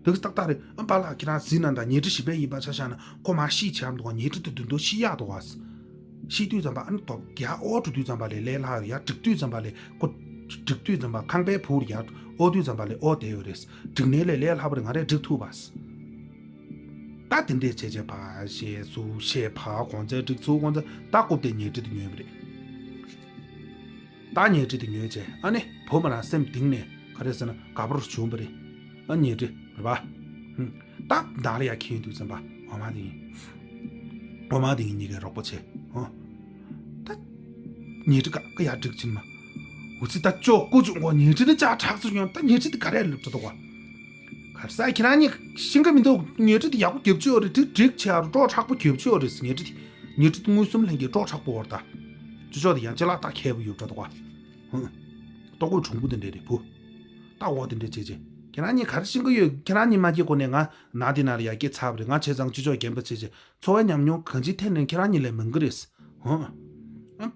དེ་ག་ཚོད་ཏག་ཏག་རེད། ཨ་པཱ་ལགས་ཁྱེད་རང་གཟིགས་ན་ད་ཉལ་ཁྲི་བཞི་པའི་ཡིན་པ་ཆ་བཞག་ན་ཁོ་མར་ཤི་ཆེ་ཡག་འདུག་ག་ཉལ་ཁྲི་དེ་དུས་ཚོད་ཤི་ཡག་འདུག་ག་ཤི་དུས་ཙམ་པ་ཨ་ནི་སྟོབས་རྒྱ་ཨོ་འགྲོ་དུས་ཙམ་པ་ལས་ལས་སླ་ཡ་འགྲིག་དུས་ཙམ་པ་ལས་ཁོ་འགྲིག་དུས་ཙམ་པ་ཁང་པའི་ཕུག་ཡ་ཨོ་དུས་ཙམ་པ་ལས་ཨོ་བསྡད་ཡོད་རེད། འགྲིག་ནའི་ལས་ལས་སླ་པོ་རེད། ང་རས་འགྲིག་ཐུབ་པ། ད་དེ་འདྲས་བྱས་བྱས་ཕར་བཤད་ཚུར་བཤད་ཕར་གོང་ཚད་འགྲིག་ཚུར་གོང་ཚད་ད་རྐུབ་དེ་ཉལ་ཁྲི་དེ་ཉོས་པ་རེད། ད་ཉལ་ཁྲི་དེ་ཉོས་བྱས་ཨ་ནི་བུ་མོ་རང་སེམས་གཏིང་ནས་ག་རེ་ཟེར་ན་དགའ་པོ་རུ་བྱུང་བ་རེད། ཨ་ཉལ་ཁྲི་རེད་པ། ཧུམ། ད་བདག་ལ་ཡ་ཁྱེར་དུས་ཙམ་པ་འོ་མ་དེ་ཡིན། འོ་མ་དེ་ཡིན་གཉིས་ཀས་རོགས་པ་བྱས། ཧོ། ད། ཉལ་ཁྲི་ཀ་ཀ་ཡར་འགྲིག་ཕྱིན་མ། འུ་ཚོ་ད་ཅོག་ཀུ་ཅུང་གོ་ཉལ་ཁྲི་དེ་ཅག་དྲག་ཚུར་ཡོང་ད་ཉལ་ཁྲི་དེ་ག་རེ་ལབ་ཚོད་ད་གོ། ག་རེ་ཟེར་ཁྱེད་རང་གཉིས་ཤེས་ཀྱི་མི་འདུག་ཉལ་ཁྲི་དེ་ཡག་པོ་རྒྱབ་ཀྱི་ཡོད་རེད། དེ་འགྲིག་ཆེ་རུ་སྤྲོ་མཁྲེགས་པོ་རྒྱབ་ཀྱི་ཡོད་རེད། ཉལ་ཁྲི་དེ་ཉལ་ཁྲི་དེ་དངུལ་གསུམ་ལྷན་རྒྱས་སྤྲོ་མཁྲེགས་པོ་ཡོད་རེད་ད། ཅོ་ཅོག་དེ་ཡང་ཅི་ལགས་ད་མཁས་པོ་ཡོད་ཚོད་ད་གོ། ཧུང་། ལྟོ་གོས་གྲུང་པོ་དེ་འདྲས་རེད་བུ། ད་འོ་དེ་འདྲས་བྱས་བྱས། ཁྱེད་རང་གཉིས་ག་རེ་ཤེས་ཀྱི་ཡོད། ཁྱེད་རང་གཉིས་མ་སྐྱེས་གོང་ནས་ང་ནང་དེ་ནང་ལ་ཡར་སྐྱེས་ཚར་བ་རེད། ང་བྱས་ཙང་ཅོ་ཅོག་རྒན་པ་བྱས་བྱས། འཚོ་བའི་ཉམས་མྱོང་གང་ཅིའི་ཐད་ནས་ཁྱེད་རང་གཉིས་ལས་མང་གི་རེད། ཧོ། ཨ།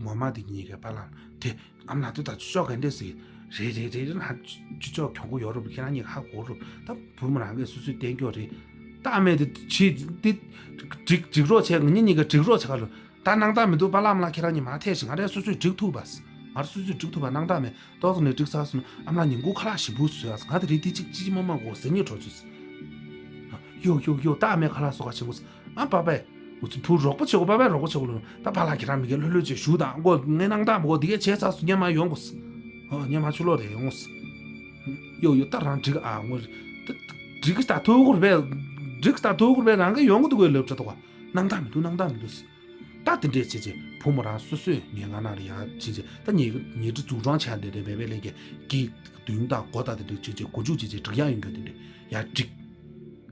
ངོ་མ་དེ་གཉིས་ཀའི་པཱ་ལགས་དེ་ཨ་མ་ལགས་དུས་ད་ཅོ་ཅོག་ག་འདྲས་ཟེར། རེད་རེད་རེད་རེད་ཧ། ཅོ་ཅོག་གྱོང་པོ་ཡོད་རུབ་ཁྱེད་རང་གཉིས་ཧ་གོ་རུབ་ད་བུ་མོ་རང་གིས་སོ་སོས་བསྟན་རྒྱུ་རེད། ད་ཨ་མས་དེ་ཆི་དེ་འགྲིག་འགྲིག་རོགས་བྱས། ང་གཉིས་གཉིས་ཀ་འགྲིག་རོགས་བྱས་ག་ལོ། ད་སྣང་དག་མི་འདུག་པཱ་ལགས་ཨ་མ་ལགས་ཁྱེད་རང་གཉིས་མ་ཐད་ཞིག་ང་རས་སོ་སོས་འགྲིག་ཐུབ་པ། ང་རས་སོ་སོས་འགྲིག་ཐུབ་པ་སྣང་དག་མེད། ཏོག་ཙམ་ནས་འགྲིག་ཚར་སོང་ན་ཨ་མ་ལགས་ཉིན་གུང་ཁ་ལག་ཞིམ་པོ་བཟོས་ཨ། ང་དེ་རིང་དེ་གཅིག་ཅི་ཅི་མ་མ་གོ་ཟེར་ཉེས་གྲོགས་བྱོས། ཡོ་ཡོ་ཡོ་ད་ཨ་མས་ཁ་ལག་བཟོ་ག་བྱེད་དགོས། ཨ་པ་པས། འུ་ཚོ་བུ་རོགས་པ་བྱེད་དགོས། པ་པས་རོགས་པ་བྱེད་དགོས་ལོ། ད་པཱ་ལགས་ཁྱེད་རང་མི་སྒེར་ལྷོད་ལྷོད་བྱས་བཞུགས་དང་། མགོ་ངས་སྣང་དག་མི་གོ། འདི་གས་བྱས་ཚར་སོང་། སྔོན་མ་ཡོང་དགོས། ཨ་སྔོན་མ་ཕྱི་ལོགས་རེད་ཡོང་དགོས། ཡོ་ཡོ་ད་རང་འགྲིག་ཨ་ངོ་། ད་འགྲིག་གི་ད་ཐུག་གི་རེད་པས། འགྲིག་གི་ད་ཐུག་གི་རེད་པས། རང་གིས་ཡོང་གི་འདུག་གས་ལབ་ཚོད་ད་གོ། སྣང་དག་མི་འདུག་སྣང་དག་མི་འདུག་ད་དེ་འདྲས་བྱས་བྱས་བུ་མོ་རང་སོ་སོས་ཉལ་ཁང་ནང་ལ་ཡར་ཕྱིན་བྱས་ད་ཉལ་ཉལ་ཁྲི་འཛུགས་སྐྲུན་བྱས་འདྲ་འདྲ་བས་པས་ལས་ཀྱི་གི་མདུན་དང་སྒོ་དང་དེ་འདྲས་བྱས་བྱས་སྒོ་ཕྱུགས་བྱས་བྱས་འགྲིག་ཡག་ཡོང་རྒྱུ་དེ་འདྲས་ཡར་འགྲིག་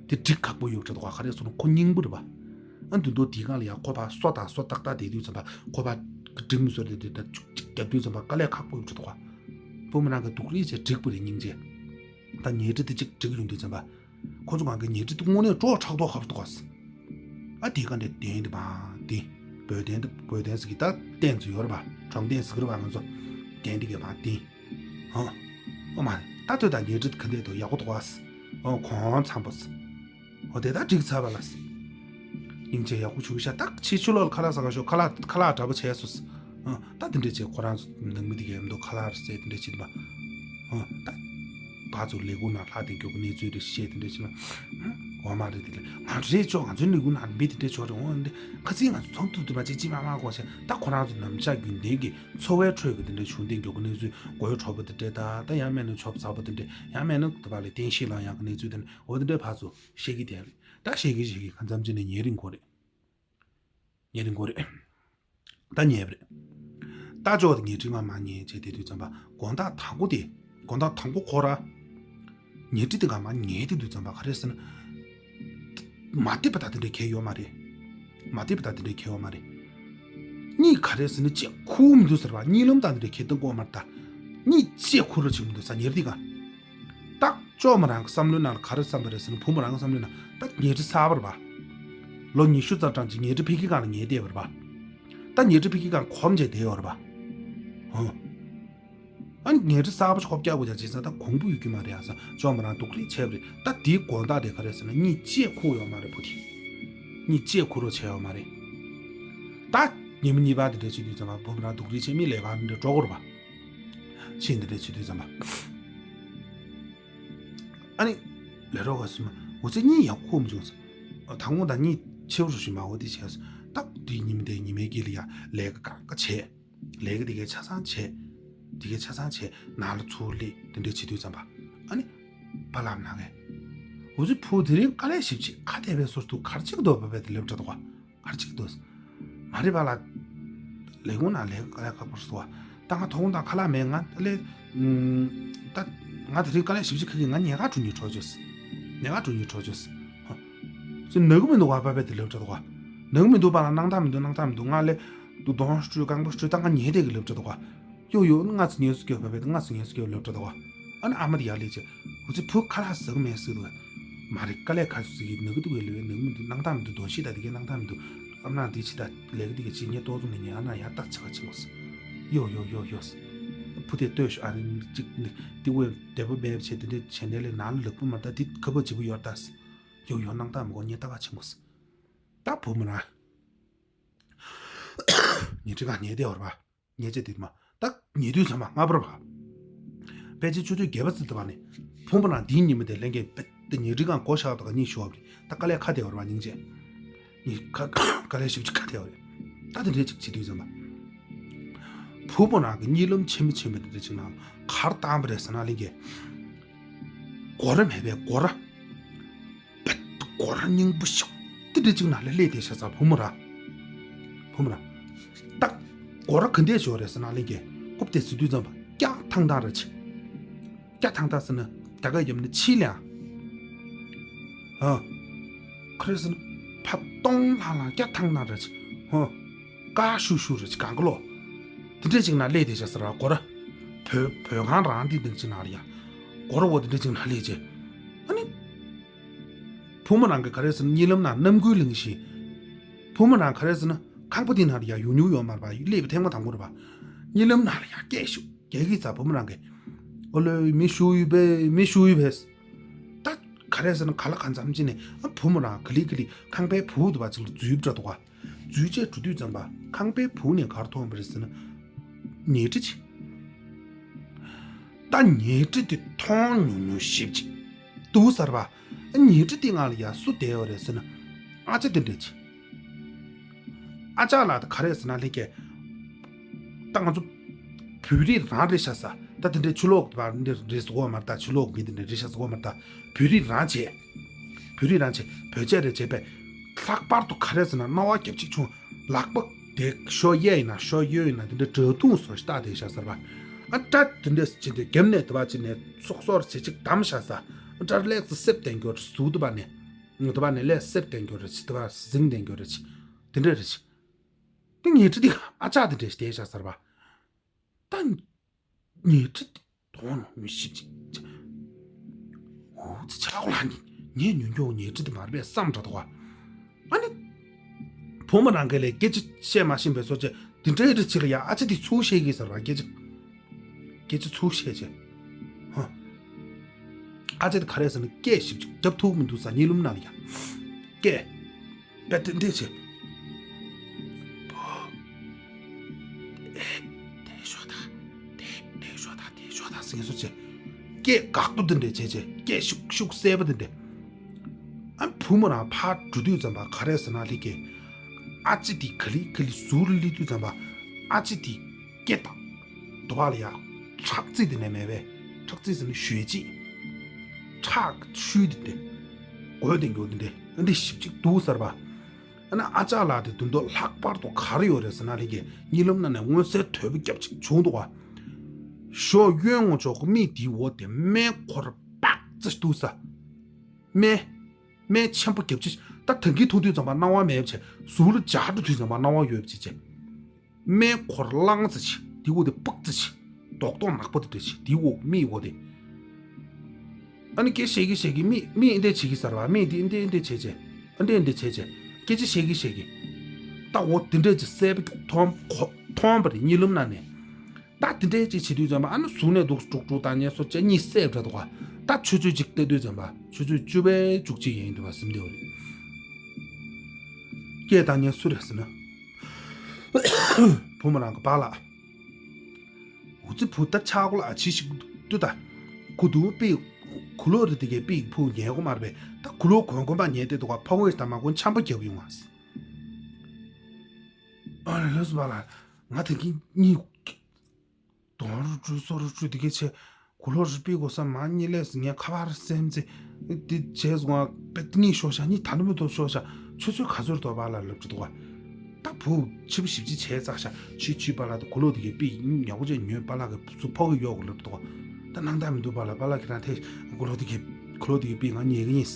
དེ་འགྲིག་ཁག་པོ་ཡོད་ཚོད་ད་ག་རེ་ཟེར་ན་ཁོ་རྙིང་པ་རེད་པ། ཨ་མདུན་ཐོག་དེའི་སྒང་ལ་ཡར་ཁོ་པ་སོ་དང་སོ་ཏག་ཏག་བསྡད་དུས་ཙམ་པ་ཁོ་པ་འགྲིག་མི་བཟོ་རེད་དེ་ད་ཅུག་ཅིག་བརྒྱབ་དུས་ཙམ་པ་དཀའ་ལས་ཁག་པོ་ཡོད་ཚོད་ད་ག་བུ་མོ་རང་གི་སྡུག་རུས་བྱས་འགྲིག་པ་རེད་སྙིང་རྗེ། ད་ཉལ་ཁྲི་དེ་གཅིག་འགྲིག་ཡོང་དུས་ཙམ་པ། ཁོ་ཚོ་གང་གི་ཉལ་ཁྲི་དེ་དངོས་གནས་སྤྲོ་མཁྲེགས་མདོག་ཁ་པོ་འདུག་ག་ཨ་དེ་ག་འདྲས་གདན་དེ་བང་དེ། བོད་གདན་དེ་བོད་གདན་ཟེར་གི་ད་གདན་ཚོ་ཡོད་རེད་པ། གྲོང་གདན་ཟེར་གི་རེད་པ་ང་ཚོ། གདན་དེ་གའི་བང་དེ། ཧོ། ཨོ་མ། ད་ལྟོས་དང་ཉལ་ཁྲི་དེ་ག་འདྲས་འདུག་ཡག་པོ་འདུག་ག་ཨོ་གོང་འཚམ་པོ། ཨོ་དེ་ད་འགྲིག་ཚར་བ་ལ། སྙིང་རྗེ་ཡག་པོ་བྱུང་ཤག་ད་ཕྱི་ཕྱི་ལོགས་ལ་ཁ་ལག་ཟ་ག་ཤོག་ཁ་ལག་ཁ་ལག་འདྲ་པོ་བྱས་སོང་། ཨ། ད་དེ་འདྲས་བྱས་ཁོ་རང་ཚོ་ནང་མི་དེ་གའི་མདོ་ཁ་ལག་རེད་ཟེར་དེ་འདྲས་བྱེད་པ། ཨ། ད། ཕར་ཚུར་ལས་ཁུངས་ནང་ལྷག་དེ་མགྱོགས་གནས་ཚུལ་རེ་བཤད་དེ་འདྲས་བྱེད་པ། འོ་མ་རེད་དེ་ལས་ང་ཚོ་རེད་ཅོག་ང་ཚོའི་ལས་ཁུངས་ནང་མི་དེ་འདྲས་ཅོག་རེད་འོང་འདི་ཁ་ཚིག་ང་ཚོ་ཚོགས་འདུ་དུ་མ་ཅིག་ཅི་མ་མ་གོ་ཆེ་ད་ཁོ་རང་ཚོ་ནམ་ཞག་རྒྱུན་ལྡན་གྱི་འཚོ་བའི་ཁྲོད་ཀྱི་དེ་འདྲས་བྱུང་དེ་མགྱོགས་གནས་ཚུལ་མགོ་ཡོ་གྲོགས་པོ་དེ་འདྲས་ད་ད་ཡང་མེད་ན་ཆོབ་ཚ་པོ་དེ་འདྲས་ཡང་མེད་ན་དུ་བ་ལས་བསྟན་ཤེས་ལང་ཡང་གི་གནས་ཚུལ་དེ་འདྲས་འོ་དེ་འདྲས་ཕར་ཚུར་བཤད་ཀྱི་དེ་རེད་ད་བཤད་ཀྱི་བཤད་ཀྱི་གང་འཚམ་ཅི་ནས་ཉེ་རིང་གོ་རེད། ཉེ་རིང་གོ་རེད། ད་ཉེ་བ་རེད། ད་ཅོག་དེ་ཉེ་ཁྲི་ང་མ་ཉེ་བྱས་དེ་དུས་ཙམ་པ་དགོང་དག་དང་པོ་དེ་དགོང་དག་དང་པོ་ཁོ་ར། ཉེ་ཁྲི་དེ་ག་མ་ཉེ་དེ་དུས་ཙམ་པ་ག་རེ་ཟེར་ན། མ་བསྡད་པ་ད་དེ་འདྲའི་གལ་ཡོད་མ་རེད། མ་བསྡད་པ་ད་དེ་འདྲའི་གལ་ཡོད་མ་རེད། གཉིད་ག་རེ་ཟེར་ན་ཅེ་ཁུག་མི་འདུག་ཟེར་བ་གཉིད་ལམ་ད་དེ་འདྲའི་གལ་གཏོང་གོ་མ་རེད་ད། གཉིད་ཅེ་ཁུག་རོ་བྱེད་མི་འདུག་ས་ཉེར་འདི་ག་ཏག་ཅོག་མོ་རང་གི་བསམ་བློའི་ནང་ལ་ག་རེ་བསམ་པ་རེད་ཟེར་ན་བུ་མོ་རང་གི་བསམ་བློའི་ནང་ད་ཉལ་ཁྲི་གསར་པ་རེད་པ། ལོ་ཉི་ཤུ་རྩ་གྲངས་ཀྱི་ཉལ་ཁྲི་ཕ་གི་སྒང་ལ་ཉལ་བསྡད་པ་རེད་པ། ད་ཉལ་ཁྲི་ཕ་གི་སྒང་གོམ་བྱས་བསྡད་ཡོད་རེད་པ། ཧོ། ཨ་ནི་ཉལ་ཁྲི་གསར་པ་ཞིག་ཁོབ་རྒྱག་དགོས་ཀྱང་བྱས་ཙང་ད་གོང་བུ་ཡོད་ཀྱི་མ་རེད་ཨ་ས་ཅོག་མོ་རང་སྡུག་རིས་བྱས་པ་རེད་ད་དེའི་དགོང་དག་དེ་ག་རེད་ཟེར་ན་གཉིད་ཅེས་ཁུག་ཡོད་མ་རེད་བུ་དེ། གཉིད་ཅེས་ཁུག་རོགས་བྱས་ཡོད་མ་རེད། ད་ཉི་མ་གཉིས་པ་དེ་འདྲ་བྱེད་དུས་ཙམ་པ་བུ་མོ་རང་སྡུག་རིས་བྱས་མི་ལས་ཀ་འདི་འདྲ་འགྲོ་དགོས་རེད་པ། ཕྱིན་འདི་འདྲ་བྱེད་དུས་ཙམ་པ། ཨ་ནི། ལས་རོགས་ག་སུ་མ་འུ་ཚོ་གཉིད་ཡག་ཁུག་མ་བྱུང་ཟེར། ད་དགོང་དག་གཉིད་ཆེ་བོ་ཞིག་མ་འོ་དེ་བྱས་སོ། ད་དེ་ཉི་མ་དེ་ཉི་མའི་དཀྱིལ་ལ་ཡ་ལས་ཀ་གང་ག་བྱས། ལས་ཀ་དེ་གའི་ཆ་ཚང་བྱས། དེ་གའི་ཆ་ཚང་བྱས་ནང་ལ་ཚུར་སླེབས་དེ་འདྲ་བྱེད་དུས་ཙམ་པ། ཨ་ནི། པ་ལགས་ནང་གས། འུ་ཚོ་བུ་དེ་རིང་དཀའ་ལས་ཞིབ་ཅིག་ཁ་བདེ་བའི་སོར་དུ་གར་ཅིག་འདོད་པ་བས་དེ་ལེབ་འགྲོ་འདུག་ག་གར་ཅིག་འདུག་མ་རེད་པ་ལ། ལས་ཁུངས་ནང་ལས་ཀ་ལས་ཁག་པོ་སོ། ད་ང་དོ་དགོང་དག་ཁ་ལག་མེད་ང་ལས། ད་ང་དེ་རིང་དཀའ་ལས་ཞིབ་ཅིག་ཁ་གི་ང་ཉལ་ཁ་འགྲོ་ཉིད་འཕྲོ་བཅོས། ཉལ་ཁ་འགྲོ་ཉིད་འཕྲོ་བཅོས། ཧ། ཅི་ནག་མི་འདུག་བ་པ་པས་དེ་ལེབ་འགྲོ་འདུག་ག་ནག་མི་འདུག་པ་ལ་སྣང་དག་མི་འདུག་སྣང་དག་མི་འདུག་ང་ལས། དུ་གདོང་བཀྲུས་རྐང་པ་བཀྲུས་ད་ང་ཉལ་བསྡད་གི་ལེབ་འགྲོ་འདུག་ག་ཡོ་ཡོ་ང་ཚོ་ཉལ་སུ་སྐྱོ་བ་བས་ང་ཚོ་ཉལ་སུ་སྐྱོ་ལོབ་འགྲོ་དོ། ཨ་ནི་ཨ་མ་དེ་ཡར་ལས་བྱས། འུ་ཚོ་བུ་ཁ་ལག་ཟ་གི་མེད་ཟེར་འདུག་མ་རེད་དཀའ་ལས་ཁ་ཤུ་ཟིག་གི་ནག་གི་འདུག་གི་ལེ་བའི་ནག་མི་འདུག་སྣང་དག་མི་འདུག་གདོང་ཤེས་ད་དེ་གའི་སྣང་དག་མི་འདུག་ཨ་མ་ན་དེ་ཕྱི་ད་ལས་ཀ་དེ་གའི་ཕྱི་ཉལ་ཏོག་ཙམ་ནས་ཉལ་ཨ་ན་ཡར་ལྟ་ཆེ་བ་ཆེ་བ་ཟེར། ཡོ་ཡོ་ཡོ་ཡོ་ཟེར། བུ་དེ་ལྟོས་ཤོག་ཨ་རིང་གཅིག་ནི་དེ་བས་བདེ་པོ་མེད་པ་བྱས་དེ་འདྲས་བྱས་ནས་ལས་ནང་ལ་ལག་པུ་མ་ད་དེ་ཁ་བ་བྱེད་པོ་ཡོད་ད་ཟེར། ཡོ་ཡོ་སྣང་དག་མི་གོ་ཉལ་ལྟ་ག་ཆེ་བ་ཟེར། ད་བུ་མོ་རང་ཉལ་ཁྲི་གང་ཉལ་བསྡད་བར་བ། ཉལ་ཆས་དེ་མ། ད་ཉལ་དུས་ཚང་མ་སྔ་པོར་བ། ཕལ་ཆེར་ཆུ་ཚོད་བརྒྱད་པ་ཙམ་དུ་བ་ནས། ཕུང་པོ་ནང་དེའི་ཉི་མ་དེ་ལེན་མཁན་དཔེ་དེ་ཉལ་ཁྲི་གང་སྒོ་བཞག་དག་གཉིད་ཤོར་བ་རེད། ད་དཀའ་ལས་ཁ་དེ་བར་བ་སྙིང་རྗེ། ཉིད་ཁ་དཀའ་ལས་ཞིབ་ཅིག་ཁ་དེ་བ་རེད། ད་དེ་འདྲས་ཅིག་བྱེད་དུས་ཙམ་པ། ཕུང་པོ་ནང་གི་གཉིད་ལམ་ཆེན་པོ་ཆེན་པོ་དེ་འདྲས་ཅིག་ནང་གར་བཏང་པ་རེད་ཟེར་ན་ལེན་མཁན། སྒོ་ར་མེད་པའི་སྒོ་ར། པད་སྒོ་ར་སྙིང་པོ་ཤུགས་དེ་འདྲ་ཅིག་ནང་ལ་སླེབས་བསྡད་ཤག་ས་བུ་མོ་ར། བུ་མོ་ར། ཏག་སྒོ་ར་ག་འདྲས་ཤོག་རེད་ཟེར་ན་ལེན་གྱི་རྐུབ་དེ་ཟེར་དུས་ཙམ་པ་སྐྱག་ཐང་ཐང་ར་ཆེ། སྐྱག་ཐང་ཐང་ཟེར་ན་རྒྱ་སྐད་རྒྱབ་ན་ཆི་ལ་ཡང་། ཧ། ཁ་རེ་ཟེར་ན་ཕ་སྟོང་ལྷང་ལྷང་སྐྱག་ཐང་ཐང་ར་ཆེ། ཧ། དཀར་ཤུག་ཤུག་ར་ཆེ་གང་ག་ལོ། དེ་འདྲས་ཅིག་ནང་སླེབས་བསྡད་ཤག་ས་ར་སྒོ་ར། བོད་བོད་ཁང་རང་དེ་འདྲས་ཅིག་ནང་ར་ཡ། སྒོ་ར་འོ་དེ་འདྲས་ཅིག་ནང་སླེབས་རྗེས། ཨ་ནི། བུ་མོ་རང་གི་ག་རེ་ཟེར་ན་གཉིད་ལམ་ནང་རྣམ་འགུལ་ལེན་བཞིན། བུ་མོ་རང་ག་རེ་ཟེར་ན་ཁང་པ་དེ་ནང་ལ་ཡ་ཡོང་མྱོང་ཡོད་མ་རེད་པ་སླེབས་པའི་ཐེངས་མ་དང་པོ་རེད་པ། གཉིད་ལམ་ནང་ལ་ཡ་སྐད་ཤུགས་རྒྱག་གི་ཚ་བུ་མོ་རང་གི། ཨོ་ལོའི་མི་ཞུ་ཡི་བས་མི་ཞུ་ཡི་བས། ད་ག་རེ་ཟེར་ན་ག་ལ་གང་འཚམ་ཅི་ནས་ཨ་བུ་མོ་རང་ག་ལི་ག་ལི་ཁང་པའི་བུ་དུ་བ་ཅིག་ལ་འཛུལ་འགྲོ་འདུག་ག་འཛུལ་རྗེས་འགྲོ་དུས་ཙམ་པ་ཁང་པའི་བུ་ནས་ག་རེ་མཐོང་བ་རེད་ཟེར་ན། ཉལ་ཁྲི་ཆེ། ད་ཉལ་ཁྲི་དེ་མཐོང་ཉུང་ཉུང་ཞིབ་ཅིག་འདུག་ཟེར་བ། ཉལ་ཁྲི་དེ་ང་ལ་ཡ་སུ་བསྡད་ཡོད་རེད་ཟེར་ན། ཨ་ཅག་དེ་འདྲ་ཆེ། ཨ་ཅག་ལགས་ད་ག་རེད་ཟེར་ན་ལྷན་རྒྱས། ད་ང་ཚོ་བོད་རིགས་རང་རེད་ཤག་ས། ད་དེ་འདྲའི་ཕྱི་ལོགས་པ་འདི་རེད་ཟེར་གོ་མ་རེད་ད་ཕྱི་ལོགས་མི་འདི་འདྲ་རེད་ཤག་ཟེར་གོ་མ་རེད་ད་བོད་རིགས་རང་བྱས། བོད་རིགས་རང་བྱས་བོད་ཆས་རེད་བྱས་པས། ལྷག་པར་དུ་ག་རེ་ཟེར་ན་རྣ་བ་རྒྱབ་ཅིག་ཆུང་། ལག་པ་དེ་ཤོ་གཡས་ཡིན་ན་ཤོ་གཡོན་ཡིན་ན་དེ་འདྲ་འདྲ་ཐུང་སོ་ཞིག་བཏགས་བསྡད་ཤག་ཟེར་བ། ཨ་སྐྲ་དེ་འདྲ་ཅིག་འདི་རྒྱབ་ནས་དེ་བ་ཅིག་ནས་སོག་སོར་བྱེད་ཅིག་བསྡམས་ཤག་ས། སྐྲ་ལེགས་སེ་སེབ་བསྟན་རྒྱུ་རེད་ཟུག་དེ་བ་ནས། དེ་བ་ནས་ལས་སེབ་བསྟན་རྒྱུ་རེད་ཅིག་དེ་བ་ཟིང་བསྟན་རྒྱུ་རེད་ཅིག་དེ་འདྲ་རེད་ཅིག་དེ་ཉལ་ཁྲི་དེ་ཨ་ཅག་དེ་འདྲ་ཞིག་བསྡད་ཤག་ཟེར་བ། ད། ཉལ་ཁྲི་དེ་དོང་ནང་མི་ཞིབ་ཅིག་འོ་ཙི་ཆ་ལག་ལ་ཉལ་ཉལ་ཉུང་མགྱོགས་ཉལ་ཁྲི་དེ་མར་པས་བསམ་འདྲ་འདུག་ག་ཨ་ནི། བུ་མོ་རང་གིས་ལས་སྐད་ཆ་བཤད་མ་ཤེས་པའི་སོ་ཆེ་དེ་འདྲའི་རི་ཆེ་ལ་ཡ་ཨ་ཅག་དེ་ཚུར་བཤད་གི་ཟེར་བ་སྐད་ཆ། སྐད་ཆ་ཚུར་བཤད་ཆེ། ཧ། ཨ་ཅག་དེ་ག་རེ་ཟེར་ན་སྐད་ཞིབ་ཅིག་རྒྱབ་ཐུབ་མི་འདུག་ས་གཉིད་ལམ་ནང་ལ་ཡ། སྐད། པད་ཏི་འདི་ཆེ། དེ་ཤོ་ད། དེ་དེ་ཤོ་ད་དེ་ཤོ་ད་ཟེར་སོ་ཆེ། སྐད་འགག་པོ་འདི་འདྲས་བྱས་བྱས་སྐད་ཤུགས་ཤུགས་གསལ་པོ་འདི་འདྲས། ཨ་བུ་ བུ་མོ་རང་ཕར་འགྲོ་དུས་ཙམ་པ་ག་རེ་ཟེར་ན་ལྷན་རྒྱས། ཨ་ཅེ་དེ་ག་ལེ་ག་ལེ་ཟུར་སླེབས་དུས་ཙམ་པ་ཨ་ཅེ་དེ་སྐེ་དང་དོ་བ་ལ་ཡ་ཁྲག་རྩི་དེ་ནས་མེད་པས། ཁྲག་རྩི་ཟེར་ན་ཞོལ་རྩི། ཁྲག་ཤུལ་དེ་འདྲས། གོས་དེ་འགྱོ་དེ་འདྲས། ཨ་འདི་ཞིབ་ཅིག་འདུག་ཟེར་བ། ཨ་ན་ཨ་ཅག་ལགས་དེ་དུས་ཐོག་ལྷག་པར་དུ་ག་རེ་ཡོད་རེད་ཟེར་ན་ལྷན་རྒྱས་གཉིད་ལམ་ནང་ནས་མངོན་གསལ་དོད་པོ་རྒྱབ་ཅིག་བྱུང་འདུག་བ། ཞོགས་གཡོན་ངོ་ཅོག་གི་མིག་དེའི་འོག་དེ་སྨན་འཁོར་པག་ཙི་འདུག་ས། སྨན། སྨན་ཆེན་པོ་རྒྱབ་ཅིག་ད་ཐང་གི་འཐུང་དུས་ཙམ་པ་སྣང་བ་མེད་པ་བྱས། ཟུར་ལ་འཇག་འགྲོ་དུས་ཙམ་པ་སྣང་བ་ཡོད་པ་བྱས་བྱས། སྨན་འཁོར་གླང་ཙི་ཆེ་དེའི་འོག་དེ་པག་ཙི་ཆེ། རྡོག་རྡོག་ནག་པོ་དེ་འདྲ་ཆེ་དེའི་འོག་མིག་འོག་དེ། ཨ་ནི་སྐད་བཤད་ཀྱི་བཤད་ཀྱི་མིག་མིག་འདི་འདྲས་བྱེད་ཀྱི་ཟེར་བ། མིག་འདི་འདི་འདི་བྱས་བྱས། ཨ་འདི་འདི་བྱས་བྱས། སྐད་ཆ་བཤད་ཀྱི་བཤད་ཀྱི། ད་འོ་དེ་འདྲས་ཀྱི་གསལ་པོ་མཐོང་མཐོང་པ་རེད་གཉིད་ལམ་ནང་ནས། ད་དེ་འདྲས་ཅིག་བྱེད་དུས་ཙམ་པ་ཨ་ནི་གཟུགས་ནས་འདུག་དཀྲུག་དཀྲུག་བཏང་ཉལ་སོ་ཅག་གཉིད་སད་འདྲ་འདུག་ག་ད་ཆུ་ཚོད་གཅིག་བལྟས་དུས་ཙམ་པ་ཆུ་ཚོད་བཅུ་པའི་བཅུ་གཅིག་ཡིན་འདུག་བ་སེམས་བདེ་བ་རེད། སྐད་བཏང་ཉལ་སུ་རེད་ཟེར་ན། བུ་མོ་རང་གི་པཱ་ལགས། འུ་ཚོའི་བུ་ད་ཆག་སྒོ་ལ་ཨ་ཆི་ཞིག་འདུག་ད། གུ་དུ་པི། གུ་ལོ་རི་དེ་གའི་པི་ཕུ་ཉལ་གོ་མར་པས་ད་གུ་ལོ་གོན་གོན་པ་ཉལ་དེ་འདུག་ག་ཕ་བོས་ད་མ་གོན་ཆམ་པ་རྒྱབ་ཡོང་ང་། ཨ་ལོས་པཱ་ལགས་ང་དེ་གི་གཉིད། དོང་རུ་བྲུས་སོ་རུ་བྲུས་དེ་གའི་ཆེ། གུ་ལོ་རི་པི་གོ་ས་མ་གཉིད་ལས་ངས་ཁ་པར་སེམས་ཚེ། དེ་བྱས་སོང་ང་པད་གཉིད་ཤོར་ཤག་གཉིད་ད་ནི་མི་ཐུབ་ཤོར་ཤག་ཆུ་ཚོད་ག་ཚོད་འདུག་པཱ་ལགས་ལབ་ཀྱི་འདུག་ག་ད་བུ་ཆི་བུ་ཞིབ་ཅིག་བྱས་ཚར་ཤག་ཆུ་ཆུ་པཱ་ལགས་དེ་གུ་ལོ་དེ་གའི་པི་ཉག་པོ་ཅན་ཉོས་པཱ་ལགས་གི་བུ་ཚུ་ཕོག་གི་ཡོད་གི་ལབ་འདུག་ག་ད་སྣང་དག་མི་འདུག་པཱ་ལགས། པཱ་ལགས་ཁྱེད་རང་ཐད་གུ་ལོ་དེ་གའི་གུ་ལོ་དེ་གའི་པི་ང་ཉལ་གི་ཡིན།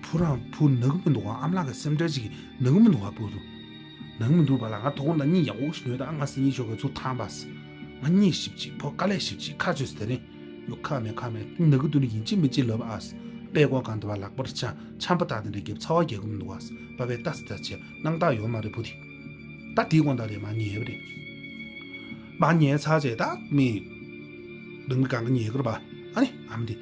བུ་རང་བུ་ནག་མི་འདུག་ག་ཨ་མ་ལགས་ཀྱི་སེམས་ཁྲལ་ཅིག་ནག་མི་འདུག་ག་བུ་རུ། ནང་མི་འདུག་པཱ་ལགས། ང་དོ་དགོང་དག་གཉིད་ཡག་པོ་ཞིག་ཉོས་ད་ང་སི་གཉིད་ཤོར་གི་ཚུར་ཐང་པ་སི། ང་གཉིད་ཞིབ་ཅིག་ཕོ་དཀའ་ལས་ཞིབ་ཅིག་ཁ་ཆོས་དེ་རིང་ཡོ་ཁ་མེད་ཁ་མེད་ནག་གི་དུ་ནི་ཡིན་ཅི་མིན་ཅི་ལབ་ཨ་སི། པད་གོ་གང་དུ་བ་ལག་པར་ཆ་ཆམ་པ་དག་དེ་འདྲ་རྒྱབ་ཚ་བ་རྒྱག་གི་མི་འདུག་ཨ་སི། པ་པའི་ལྟ་སི་ལྟ་བྱས་སྣང་དག་ཡོད་མ་རེད་བུ་དེ། ད་དེའི་དགོང་དག་རེད་མ་ཉལ་བ་རེད། མ་ཉལ་ཚར་རྗེས་ད་མི། ནང་མི་གང་ག་ཉལ་གི་རེད་པ། ཨ་ནི་ཨ་མ་དེ།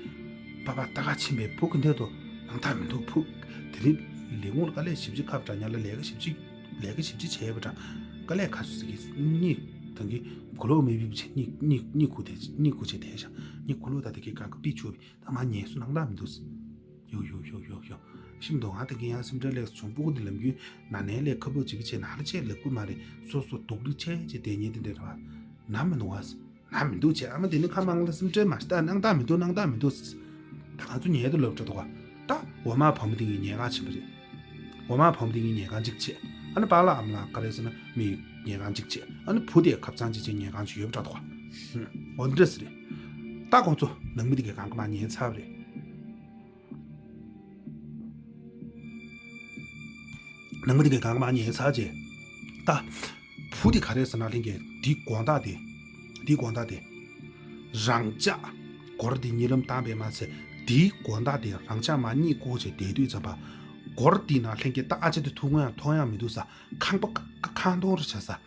པ་པ་ད་ག་ཕྱིན་པའི་བུ་གི་འདས་དོ་སྣང་དག་མི་འདུག་བུ། དེ་རིང་ལས་ཁུངས་ལ་དཀའ་ལས་ཞིབ་ཅིག་ཁ་བྲལ་ཉལ་ལ་ལས་ཀ་ཞིབ་ཅིག་ལས་ཀ་ཞིབ་ཅིག་བྱས་པ་འདྲ། དཀའ་ལས་ཁ་སུ་ཟིག་གིས་གཉིད་ཐང་གི་གུ་ལོག་མི་བིབ་བྱས་གཉིད་གཉིད་གཉིད་ཁུག་དེ་གཉིད་ཁུག་བྱས་དེ་ཤ་གཉིད་གུ་ལོག་ད་དེ་གི་གང་གི་པི་ཆུ་བི་ད་མ་ཉལ་སུ་སྣང་དག་མི་འདུག་ཡོ་ཡོ་ཡོ་ཡོ་ཡོ། ཤིམ་དོ་ང་དེ་གི་ཡང་སེམས་ཁྲལ་ལས་བྱུང་སྤུ་གུ་དེ་ལམ་རྒྱུན་ན་ནའི་ལས་ཁ་བུ་ཅི་བི་བྱས་ན་ལ་ཆས་ལབ་གི་མ་རེད། སོ་སོ་སྡུག་རི་ཆས་ཆས་དེ་ཉལ་དེ་འདྲ་ར་ན་མི་འདུག་བ། ན་མི་འདུག་ཅེས་ཨ་མ་དེ་ནི་ཁ་མང་ལ་སེམས་ཁྲལ་མ་ཤི་ད་སྣང་དག་མི་འདུག་སྣང་དག་མི་འདུག་ད་ང་ཚོ་ཉལ་དུ་ལབ་འགྲོ་འདུག་ག་ད་འོ་མ་བུ་མོ་དེ་གི་ཉལ་ཁང་ཕྱིན་པ་རེད། འོ་མ་བུ་མོ་དེ་གི་ཉལ་ཁང་གཅིག་བྱས། ཨ་ནི་པཱ་ལགས་ཨ་མ་ལགས་ག་རེ་ཟེར་ན་མི་ཉལ་ཁང་གཅིག་བྱས། ཨ་ནི་བུ་དེ་ཁབ་ཚང་གཅིག་བྱས་ཉལ་ཁང་གཅིག་ཡོད་པ་འདྲ་འདུག་ག་འོ་འདྲ་ཟེར་རེད། ད་ཁོང་ཚོ་ནང་མི་དེ་གི་གང་ག་མ་ཉལ་ཚར་བ་རེད། ནང་མི་དེ་གའི་གང་མ་ཉལ་ཚར་རྗེས། ད། བུ་དེ་ག་རེ་ཟེར་ན་ལྷན་རྒྱས་དེའི་དགོང་དག་དེ། དེའི་དགོང་དག་དེ། རང་ཅག་སྒོར་དེ་གཉིད་ལམ་བཏང་པས་མ་ཚད་དེའི་དགོང་དག་དེ་རང་ཅག་མ་གཉིད་ཁུག་བྱས་བསྡད་དུས་ཙམ་པ། སྒོར་དེ་ན་ལྷན་རྒྱས་ད་ཨ་ཅེ་དེ་ཐུག་ཡང་མཐོང་ཡང་མི་འདུག་ས། ཁང་པ་ཁ་ཁང་སྟོང་རུ་ཆགས་ས།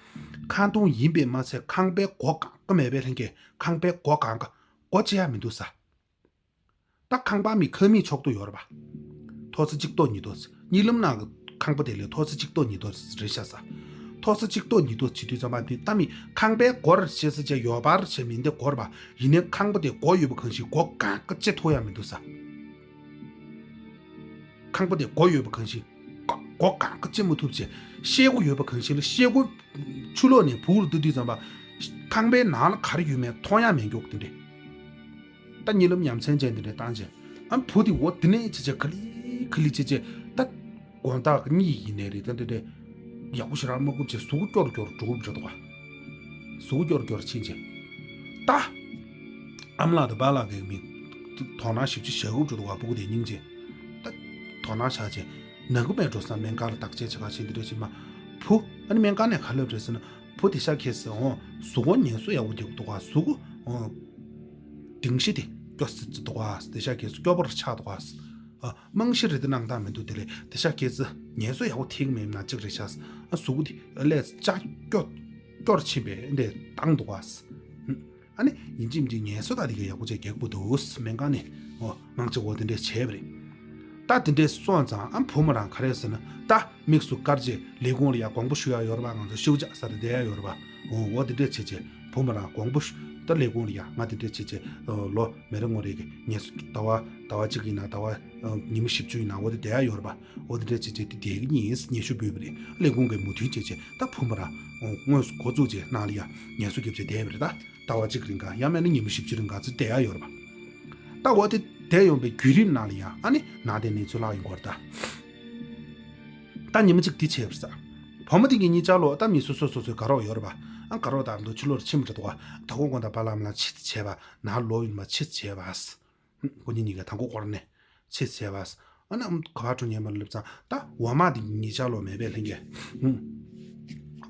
ཁང་སྟོང་ཡིན་པས་མ་ཚད་ཁང་པའི་སྒོ་གང་ག་མེད་པས་ལྷན་རྒྱས་ཁང་པའི་སྒོ་གང་ག་སྒོ་ཕྱེ་ཡང་མི་འདུག་ས། ད་ཁང་པ་མི་ཁ་མིག་ཕྱོགས་གཏོགས་ཡོད་རེད་པ། ཐོག་ས་གཅིག་ཏོ་གཉིས་ཏོ། གཉིད་ལམ་ནང་གི་ཁང་པ་དེ་ལས་ཐོག་ས་གཅིག་ཏོ་གཉིས་ཏོ་རེད་ཤག་ས། ཐོག་ས་གཅིག་ཏོ་གཉིས་ཏོ་བྱེད་དུས་ཙམ་པ་དེ་ད་མི་ཁང་པའི་སྒོར་ཤེས་ས་བྱས་ཡོད་པར་བྱས་མིན་དེ་སྒོར་བ། ཡིན་ནའི་ཁང་པ་དེ་སྒོ་ཡོད་པ་གང་ཞིག་སྒོ་གང་ག་ཅི་ཐོག་ཡང་མི་འདུག་ས། ཁང་པ་དེ་སྒོ་ཡོད་པ་གང་ཞིག་སྒོ་གང་ག་ཅི་མི་ཐུབ་བྱས་ཤེལ་སྒོ་ཡོད་པ་གང་ཞིག་ལ་ཤེལ་སྒོ་ཆུ་ལོག་ནས་བུག་ལ་བསྡུ་དུས་ཙམ་པ། ཁང་པའི་ནང་ལ་ག་རེ་ཡོད་མེད་མཐོང་ཡང་མེད་མགྱོགས་དེ་འདྲས། ད་གཉིད་ལམ་ཉམས་ཚན་ཅན་དེ་འདྲའི་བཏང་བྱས། ཨ་བུ་དེ་འོ་དེ་ནས་བྱས་བྱས་ག་ལི་ག་ལི་བྱས་བྱས་ད། དགོང་དག་གི་གཉིད་ཡིན་ནའི་རེད་ད་འདི་འདྲའི། ཡག་པོ་ཞེ་དྲག་མ་ཁུབ་བྱས་གཟུགས་སྐྱོ་རུ་སྐྱོ་རུ་འགྲོ་གི་འགྲོ་འདུག་ག་གཟུགས་སྐྱོ་རུ་སྐྱོ་རུ་ཕྱིན་བྱས། ད། ཨ་མ་ལགས་དང་པཱ་ལགས་ཀྱི་མིག་དོ་སྣང་ཞིབ་ཅིག་བྱ་དགོས་འགྲོ་འདུག་ག་སྤུ་གུ་དེ་སྙིང་རྗེ། ད། དོ་སྣང་བྱས་བྱས། ནང་གི་མེད་འགྲོ་ས་སྨན་ཁང་ལ་བརྟག་དཔྱད་བྱེད་ག་ཕྱིན་འདི་འདྲ་ཕྱིན་མ། བུ། ཨ་ནི་སྨན་ཁང་ནས་ག་ལབ་རེད་ཟེར་ན། བུ་དེ་ཤ་ཁེ་སི་འོང་གཟུགས་པོ་ངལ་གསོ་ཡག་པོ་རྒྱག་འདུག་ག་གཟུགས་པོ་འོང་། གདིང་ཤི་དེ་སྐྱོ་སི་སི་འདུག་ག་དེ་ཤ་ཁེ་སི་སྐྱོ་པོར་ཆགས་འདུག་ག་ཨ་རྨང་གཞི་རེད་དེ་སྣང་དག་མི་འདུག་དེ་ལས་དེ་ཤ་ཁེ་སི་ངལ་གསོ་ཡག་པོ་ཐེག་མེད་ན་གཅིག་རེད་ཤག་ཨ་གཟུགས་པོ་དེ་ལས་ལྕགས་སྐྱོ་སྐྱོར་ཕྱིན་པས་འདྲས་བཏང་འདུག་ག་ཨ་ནི་ཡིན་གཅིག་མིན་གཅིག་ངལ་གསོ་དང་དེ་ག་ཡག་པོ་བྱས་རྒྱག་དགོས་འདུག་སྨན་ཁང་ནས་འོ་མང་ཆེ་འོ་དེ་འདྲས་བྱས་པ་རེད། ད་དེ་འདྲས་སོང་ཙང་ཨ་བུ་མོ་རང་ག་རེ་ཟེར་ན་ད་དམིགས་སུ་བཀར་རྗེས་ལས་ཁུངས་ལ་ཡ་དགོངས་པ་ཞུ་ཡ་ཡོད་རེད་པ། ང་ཚོ་ཤིའུ་ཅག་ས་རེ་བསྡད་ཡ་ཡོད་རེད་པ། འོ་འོ་དེ་འདྲས་བྱས་རྗེས་བུ་མོ་རང་དགོངས་པ་ཞུ་ ད་ལས་ཁུངས་ལ་ཡ་ང་དེ་འདྲས་བྱས་བྱས་ལོ་མི་རེ་ངོ་རེ་གི་ངལ་གསོ་ཟླ་བ་ཟླ་བ་གཅིག་ཡིན་ན་ཟླ་བ་ཉི་མ་བཞི་བཅུ་ཡིན་ན་འོ་དེ་བསྡད་ཡ་ཡོད་རེད་པ། འོ་དེ་འདྲས་བྱས་བྱས་དེ་བསྡད་ཀྱི་ཡིན་ངལ་གསོ་འབུལ་བ་རེད། ལས་ཁུངས་ཀྱིས་མོས་མཐུན་བྱས་བྱས་ད་བུ་མོ་རང་དངོས་སུ་འགོ་བཙུགས་བྱས་ནང་ལ་ཡ་ངལ་གསོ་རྒྱབ་བྱས་བསྡད་པ་རེད་ད། ཟླ་བ་གཅིག་རིང་ག་ཡང་མིན་ན་ཉི་མ་བཞི་བཅུ་རིང་ག་ཚོད་བསྡད་ཡ་ཡོད་རེད་པ། ད་འོ་དེ་བསྡད་ཡོང་པའི་བརྒྱུད་རིམ་ནང་ལ་ཡ་ཨ་ནི་ནང་དེ་ནས་ཚུར་ལྷག་ཡོང་གི་རེད་ད། ད་ཉི་མ་གཅིག་དེ་བྱས་པར་ས། བུ་མོ་དེ་གི་གཉིས་ཆ་ལོ་ད་མི་སོ་སོ་སོ་སོའི་དགའ་རོགས་ཡོད་རེད་པ། ཨ་དགའ་རོགས་དང་མདོ་ཕྱི་ལོགས་ཕྱིན་པ་རེད་འདུག་ག་དོ་དགོང་དག་པ་ལམ་ལ་ཕྱི་བྱས་པ་ནང་ལོག་ཡོང་པ་ཕྱི་བྱས་པ། ཁོ་གཉིས་གཉིས་ཀ་དང་པོ་སྐོར་ནས་ཕྱི་བྱས་པ། ཨ་ན་ག་བ་འགྲོ་ཉན་པ་སླེབས་ཙང་ད་འོ་མ་དེ་གི་གཉིས་ཆ་ལོ་མེད་པའི་ལྷན་རྒྱས།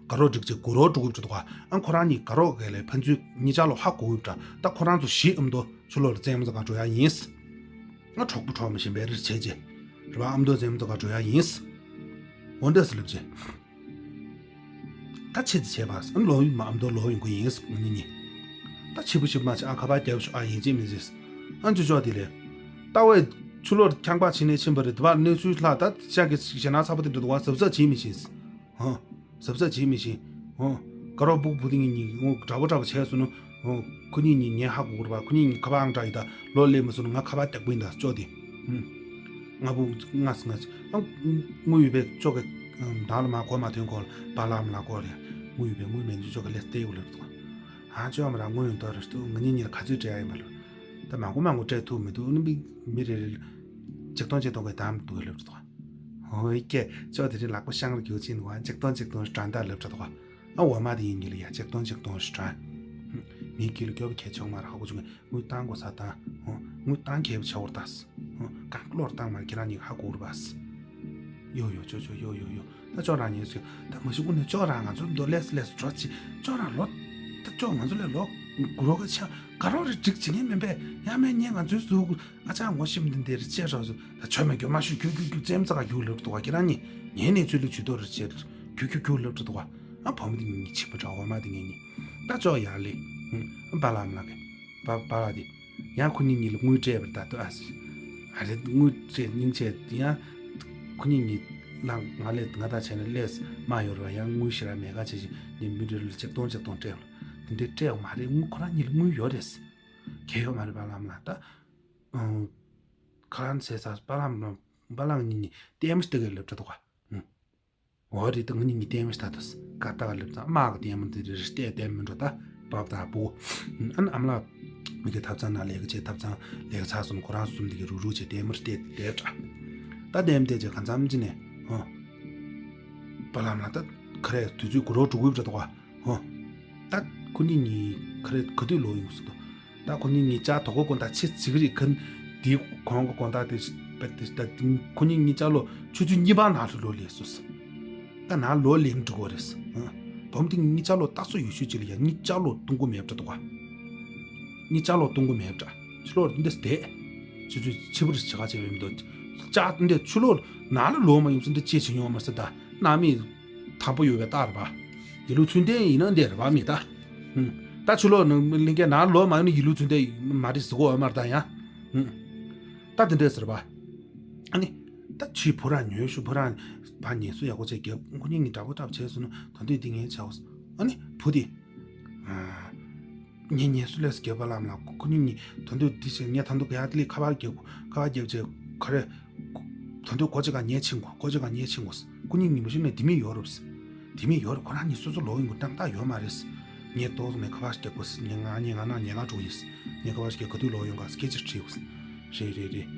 དགའ་རོགས་སྒྲིག་ཅིག་དགུ་རོགས་འགྲོ་གི་འདུག་ག་ཨ་ཁོ་རང་གཉིས་དགའ་རོགས་ག་ལས་ཕན་ཚུན་གཉིས་ཆ་ལོ་ཧ་གོ་གི་འདྲ། ད་ཁོ་རང་ཚོ་བཞི་ཨ་མདོ་ཕྱི་ལོགས་ལ་རྩེད་མོ་རྩེ་ག་འགྲོ་ཡ་ཡིན། ང་གྲོགས་པོ་གྲོགས་མོ་བཞིན་པའི་རིགས་བྱས་རྗེས། རེད་བ། ཨ་མདོ་རྩེད་མོ་རྩེ་ག་འགྲོ་ཡ་ཡིན། འོ་འདྲ་སེ་ལབ་རྗེས། ད་ཆེད་དུ་བྱས་པ་ཨ་ལོ་ཡིན་མ་ཨ་མདོ་ལོ་ཡོང་གི་ཡིན་ང་གཉིས་གཉིས། ད་ཕྱི་པོ་ཕྱི་པོ་མ་བྱས་ཨ་ཁ་པར་རྒྱབ་ཤོག་ཨ་ཡིན་གཅིག་མིན་གཅིག་ཨ་ཅོ་ཅོ་དེ་ལས། ད་བས་ཆུ་ལོར་ཁྱང་པ་ཕྱི་ནས་ཕྱིན་པ་རེད་དེ་བ་གནས་ཚུལ་ལྷག་ད་ཤག་གི་ཞེ་ན་ཚ་པོ་དེ་འགྲོ་དུ་བ་གཟབ་གཟབ་བྱེད་མི་ཤེས། ཧོ། གཟབ་གཟབ་བྱེད་མི་ཤེས། ཧོ། དགའ་རོགས་སྤུ་གུ་བུ་དེ་གཉིས་གཉིས་ངོ་འདྲ་པོ་འདྲ་པོ་བྱས་སོང་ན། ཧོ། ཁོ་གཉིས་གཉིས་ངས་ཧ་གོ་གི་རེད་པ། ཁོ་གཉིས་གཉིས་ཁ་པར་ཨང་གྲངས་ཡིན་ད་ལོ་སླེབས་མ་སོང་ན་ང་ཁ་པར་རྒྱག་པ་ཡིན་ད་ཅོ་དེ། ཧུམ། ང་བུ་ང་སི་ང་སི་ཨང་དངུལ་ཡོད་པའི་ཅོ་གི་བདག་ལ་མ་གོ་མ་ཐོན་གོ་ལ་པ་ལགས་མ་ལ་གོ་ལ་ཡ་དངུལ་ཡོད་པའི་དངུལ་མེད་འཇུ་ཅོ་གི་ལས་སྟེར་གོ་ལབ་ཐུག་ཨ་ཅོ་མ་ར་དངུལ་ཡོད་དོ་རེ་ཏུ་ང་གཉིས་གཉིས་ལ་ག་ཚོད་སྤྲད་ཡ་ཡིན་པ་ལ། ད་མང་པོ་མང་པོ་སྤྲད་ཐུབ་མི་འདུག་ཨ་ནི་མི་མི་རེ་རེ་ལ་ཆིག་སྟོང་ཆིག་སྟོང་གི་དམ་འདུག་ལབ་ཐུག་ཧོ་ཡི་ཀྱེ་ཅོ་དེ་རིང་ལག་པ་ཤང་རུ་རྒྱུག་ཕྱིན་འདུག་ཨ་ཆིག་སྟོང་ཞིག་དྲན་ད་ལབ་ཐུག་ཨ་འོ་མ་དེ་ཡིན་གྱི་ལ་ཡ་ཆིག་སྟོང་ཆིག་སྟོང་ཞིག་དྲན། མི་གི་ལ་སྐྱོ་བ་ཁྱད་ཆོག་མ་ར་ཧ་གོ་ཆུང་གི་དངུལ་བཏང་དགོས་ས་དང་། ཧོ། དངུལ་བཏང་མཁས་པོ་བྱ་བར་ལྟ། ཧོ། གང་བློར་བཏང་མ་ཁྱེད་རང་གཉིས་ཧ་གོ་རུ་བས། ཡོ་ཡོ་ཅོ་ཅོ་ཡོ་ཡོ་ཡོ། ད་ཅོ་རང་ཉེས་སུ་ད་མ་གཞི་ཀུན་ནས་ཅོ་རང་ང་ཚོ་མདོ་ལས་ལས་སུ་འགྲོ་ཅི། ཅོ་རང་ལོ། ད་ཅོ་ང་ཚོ་ལས་ལོ། གུ་རོ་ག་ཆ། ག་རོ་རེ་འགྲིག་བྱེད་ངེས་མིན་པས་ཡ་མེད་ངས་ང་ཚོའི་ཟུག་ཨ་ཅག་ངོ་ཤེས་མི་འདི་འདི་རེ་བྱས་རོགས་སུ་ད་ཆོ་མེད་རྒྱུ་མ་ཤོད་རྒྱུ་རྒྱུ་རྒྱུ་རྩེམ་ཙག་རྒྱུ་ལབ་འདུག་བ་ཁྱེད་རང་གཉིས་ངའི་གནས་ཚུལ་ལ་ཇུས་གཏོགས་རེ་བྱས་རྒྱུ་རྒྱུ་རྒྱུ་ལབ་འདུག་བ། ཨ་བུ་མོ་འདི་ངེད་གཉིས་ཆིག་པ་འདྲ་བ་མ་འདི་ངེད་གཉིས། ད་ཅོ་ཡར་ལེ། ཧུམ། ཨ་པ་ལགས་མ་ལགས་གི། པ་པ་ལགས་དེ། ཡང་ཁོ་གཉིས་གཉིས་ལ་དངུལ་སྤྲད་པར་ད་ལྟ་ཨ་སི། ཨ་རེ་དངུལ་སྤྲད་སྙིང་རྗེ་ཡང་། ཁོ་གཉིས་གཉིས་ལ་ང་ལས་ང་ད་བྱས་ན་ལས་མ་ཡོར་བ་ཡང་དངུལ་ཞེ་ར་མེད་ཀ་བྱེད་ཅིང་ངས་མི་རེ་ལ་ཆིག་སྟོང་ཆིག་སྟོང་སྤྲད་ལ། དེ་འདྲའི་སྤྲད་ཡོད་མ་རེད། དངུལ་ཁོ་རང་གཉིས་ལ་དངུལ་ཡོད་རེད། གལ་ཡོད་མ་རེད་པ་ལགས་མ་ལགས་ད། ཁ་ལན་ཟས་ས་པ་ལགས་མ་པ་ལགས་གཉིས་གཉིས་ལྟད་མོ་ལྟ་གི་ལབ་འདྲ་འདུག་ག་འོ་རེད་ད་ང་གཉིས་གཉིས་ལྟད་མོ་ལྟ་དུས་ཀ་ཏག་ལབ་ཙང་དམག་གི་ལྟད་མོ་དེ་རེ་རེ་ལྟས་ལྟད་མོ་འགྲོ་ད་བབ་ད་བུ། ཨ་ནི་ཨ་མ་ལགས་མི་གི་ཐབ་ཚང་ན་ལས་ཀ་བྱེད་ཐབ་ཚང་ལས་ཀ་ཚར་སོང་ཁོ་རང་གསུམ་དེ་གི་རུག་རུག་བྱེད་ལྟད་མོ་ལྟས་བསྡད་འདྲ། ད་ལྟད་མོ་ལྟས་བྱེད་གང་འཚམ་ཅི་ནས་ཧོ། པ་ལགས་མ་ལགས་ད་ཁ་རས་དུས་ཚོད་དགུ་རོགས་དྲུག་གུ་འདྲ་འདུག་ག་ཧོ། ད་ཁོ་གཉིས་གཉིས་ཁ་རས་ག་དུས་ལོག་ཡོང་ཟེར་དོ། ད་ཁོ་གཉིས་གཉིས་ཅག་དོ་གོ་དགོང་དག་ཕྱི་ཚིག་རིགས་ཁན་དེའི་གོང་གི་དགོང་དག་དེ་ད་ཁོ་གཉིས་གཉིས་ཅག་ལོ་ཆུ་ཚོད་གཉིས་པ་ནང་ལ་ལོག་ལས་སོ། ད་ནང་ལོག་ལེན་འགྲོ་གོ་རེད། བུ་མོ་དེ་གཉིས་ཅག་ལོ་ད་སོ་ཡུ་ཤུ་ཅི་ལ་ཡ་གཉིས་ཅག་ལོ་གཏོང་གོ་མེད་འདྲ་འདུག་ག་གཉིས་ཅག་ལོ་གཏོང་གོ་མེད་འདྲ། ཕྱི་ལོགས་འདི་འདྲ་བསྡད། ཆུ་ཚོད་ཕྱི་པོ་རེ་བྱེད་ག་བྱེད་པའི་མི་འདུག་ཅག་འདི་ཕྱི་ལོགས་ནང་ལ་ལོག་མ་ཡོང་ཚེ་འདི་ཅི་བྱེད་ཡོང་མ་ཟེར་ད་ནང་མི། དང་པོ་ཡོད་པའི་རྟགས་རེད་པ། ཡིད་ལུས་ཚུལ་ལྡན་ཡིན་ན་འདི་རེད་པ་མི་ད། ཧུམ། ད་ཕྱི་ལོགས་ནང་གླིང་གའི་ནང་ལོག་མ་ཡོང་ན་ཡིད་ལུས་ཚུལ་ལྡན་མ་རེད་ཟེར་གོ་འོ་མར་ད་ཡང་། ཧུམ། ད་དེ་འདྲས་ཟེར་པ། ཨ་ནི། ད་ཕྱིའི་བུ་རང་ཉོས་ཤུ་བུ་རང་ཕ་ཉེས་སུ་ཡག་པོ་བྱས་རྒྱབ་ཁོ་གཉིས་གཉིས་འདྲ་པོ་འདྲ་པོ་བྱས་སོང་ན་ད་དུང་འདི་ངས་བྱའོ། ཨ་ནི་བུ་དེ། ཨ། ངས་ཉེས་སུ་ལས་སུ་རྒྱབ་པ་ལམ་ལ་ཁོ་གཉིས་གཉིས་ད་དུང་འདི་བྱས་ངས་ད་དུང་ག་ཡ་ལི་ཁ་པར་རྒྱབ་ཁ་པར་རྒྱབ་བྱས་ཁ་རེ། ད་དུང་གོ་ཅི་ག་ཉེས་ཕྱིན་གོ་གོ་ཅི་ག་ཉེས་ཕྱིན་གོ་ཁོ་གཉིས་གཉིས་མ་ཤི་ནས་དེ་མི་ཡོད་རུབ། དེ་མི་ཡོད་རུབ་ཁོ་རང་གཉིས་སོ་སོ་ལོག་ཡོང་གི་ཏང་ཏག་ཡོད་མ་རེད། ངས་ཏོག་ཙམ་ནས་ཁ་པར་རྒྱབ་དགོས་ངས་ང་ངས་ང་ན་ཉེས་ང་འགྲོ་ཡིན། ངས་ཁ་པར་ཞིག་ག་དུས་ལོག་ཡོང་ག་སྐད་ཆ་དྲིས་དགོས། རེད་རེད་རེད།